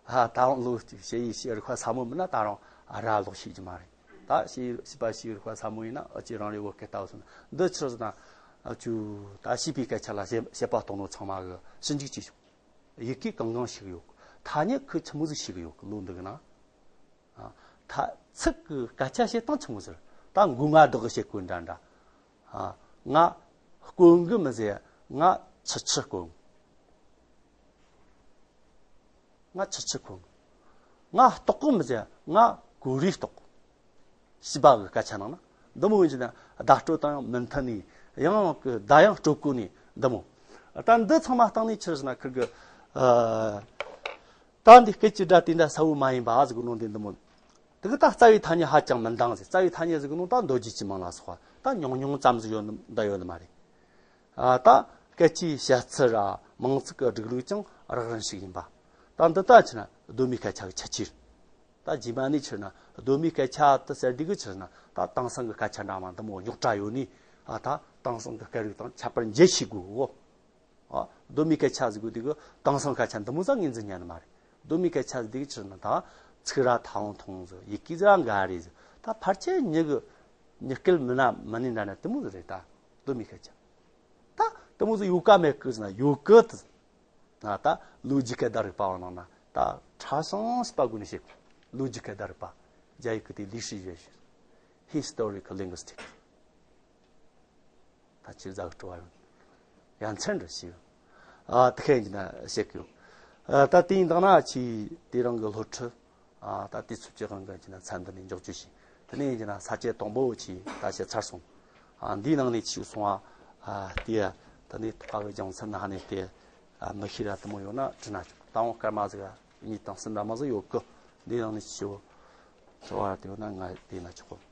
ཨ་ད་རུང་ལོ་གཅིག་ཞེ་ཡི་ཞེ་རུ་ཁ་ས་མོ་མིན་ན་ད་རུང་ཨ་ར་ལོག་ཤེས་ཀྱི་མ་རེད། ད་ཞེ་ཡི་ཞེས་པ་ཞེ་རུ་ཁ་ས་མོ་ཡིན་ན་ཨ་ཅེ་རང་རེ་བོད་སྐད་ལྟ་བུ་སོང་ན་འདི་ཆི་ཟེར་ན་ཨ་ཅུ་ད་བྱིས་པའི་སྐད་ཆ་ལ་བཤད་བཤད་པ་གཏོང་ནོ་ཚང་མ་གི་ཞིབ་འཇུག་བྱེད་ཤོག་ཡི་གེ་གང་གང་ཞིག་ཡོད། ཐ་སྙད་ཁོས་ཆི་མོ་ཟིག་ཤེས་གི་ཡོད་གི་ལོ་འདི་གི་ན། ཨ། ད་ཚིག་གི་སྐད་ཆ་བཤད་སྟངས་ཆི་མོ་ཟེར། ད་མགོ་ང་བདག་གི་བཤད་གོ་འདྲ་འདྲ། ཨ། ང་དཀོན་གི་མི་ཟེར། ང་ཆི་ཆི་དཀོན། ང་ཆི་ཆི་དཀོན། ང་ལྟོགས་གི་མི་ཟེར། ང་གོ་རེ་ལྟོགས། བྱིས་པ་གི་སྐད་ཆ་ནང་ན་འདི་མོ་ཡིན་གྱི་ན་བརྡ་སྤྲོད་དང་ཡང་མི་མཐུན་ནི་ཡང་གི་བརྡ་ཡང་སྤྲོད་གོ་ནི་འདི་མོ། ད་འདི་ཚང་མ་བཏང་ནས་ཆི་ཟེར་ན་ཁིར་གི། ཨ། ད་འདི་སྐད་ཀྱི་སྒྲ་དེ་འདྲ་གསལ་བོ་མ་ཡིན་པ་ཟེར་གོ་ནོ་འདི་འདི་མོ། དེ་གི་ད་རྩ་བའི་ཐ་སྙད་ཧ་ཅང་མི་འདང་ཟེར། རྩ་བའི་ཐ་སྙད་ཟེར་གོ་ནོ་ད་མདོ་རྒྱུད་ཀྱི་མིང་ལ་སོགས་པ་ད་ཉུང་ཉུང་ཙམ་ཟིག་ཡོད་ནི་འདྲ་ཡོད་ནི་མ་རེད། ཨ། ད་སྐད་ཆའི་བཤད་ཚུལ་ར་མིང་ཚིག་གི་སྒྲིག་ལུགས་ཀྱང་རགས་རིམ་ཞིག་ཡིན་པ། ད་འདི་ལྟ་ཕྱིར་ན་གདོད་མའི་སྐད་ཆ་གི་ཁྱད་ཆོས། ད་རྗེས་མ་ནས་ཕྱིར་ན་གདོད་མའི་སྐད་ཆ་དེ་ཟེར་དུས་གི་ཕྱིར་ན་ད་དེང་སང་གི་སྐད་ཆ་འདྲ་མ་འདི་མོ་རྙོག་དྲ་ཡོད་ནི། ཨ། ད་དེང་སང་གི་སྐད་རིགས་དང་ཁྱད་པར་འབྱེད་ཤེས་དགོས་གོ། ཨ། གདོད་མའི་སྐད་ཆ་ཟེར་གོ་དུས་གི་དེང་སང་སྐད་ཆ་འདི་མོ་ཟིག་ངོས་འཛིན་ཉན་ནི་མ་རེད། གདོད་མའི་སྐད་ཆ་ཟེར་དུས་གི་ཕྱིར་ན་ད་ཚིག་ར་ཐང་ཐུང་ཟིག་ཡི་གེ་ཟིག་འགའ་རེ་ཟིག་ད་ཕལ་ཆེར་མྱི་གི་མྱི་སྐད་མིན་ན་མིན་ནི་འདྲ་ན་དེ་མོ་ཟིག་རེད། ད་གདོད་མའི་སྐད་ཆ་ད་དེ་མོ་ཟིག་ཡོད་ཀ་མེད་གི་ཟེར་ན་ཡོད་གི་དེ། ད་ལོ་རྒྱུས་སྐད་བརྡ་རིག་པ་བ་ནང་ན་ད་ཕྲ་ཞིང་ཞིབ་པ་སྒོ་ནས་བཤད་གོ། ལོ་རྒྱུས་སྐད་བརྡ་རིག་པ། རྒྱ་ཡིག་གི་དེ་历史学ཟེར། Historical linguistics། ད་ཆི་ཟིག་སྤྲོ་བ་ཡོད། ཡ་མཚན་འདྲ་ཞིག་ཨ། དེ་ཁས་ཀྱི་ན་བཤད་གི་ཡོད། ཨ། ད་དེ་ཡིན་དང་ན་ཆི་དེ་རིང་གི་སློབ་ཁྲིད། ཨ། ད་དུས་ཚོད་ཀྱི་དབང་གིས་ཀྱི་ན་མཚམས་འདི་ནས་འཇོག་རྒྱུ་བྱས། དེ་ནས་ཀྱི་ན་ས་བཅད་དང་པོ་ཆི་ད་བཤད་ཚར་སོང་། ཨ། འདིའི་ནང་ནས་ཆི་སོང་བ། ཨ། དེ་ད་ནས་ཐོག་ཁ་གི་རྒྱུ་མཚན་ཧ་ནས་དེ། ཨ། མི་ཤེས་ར་དེ་མོ་ཡོད་ན་དྲི་ན་ཆོག་ད་འོང་སྐར་མ་ཟིག་གཉིས་དང་གསུམ་འདྲ་མ་ཟིག་ཡོད་གི། འདིའི་ནང་ནས་ཆི་བོ། ཆི་བ་དེ་ཡོད་ན་ང་དེ་ན་ཆོག་གོ།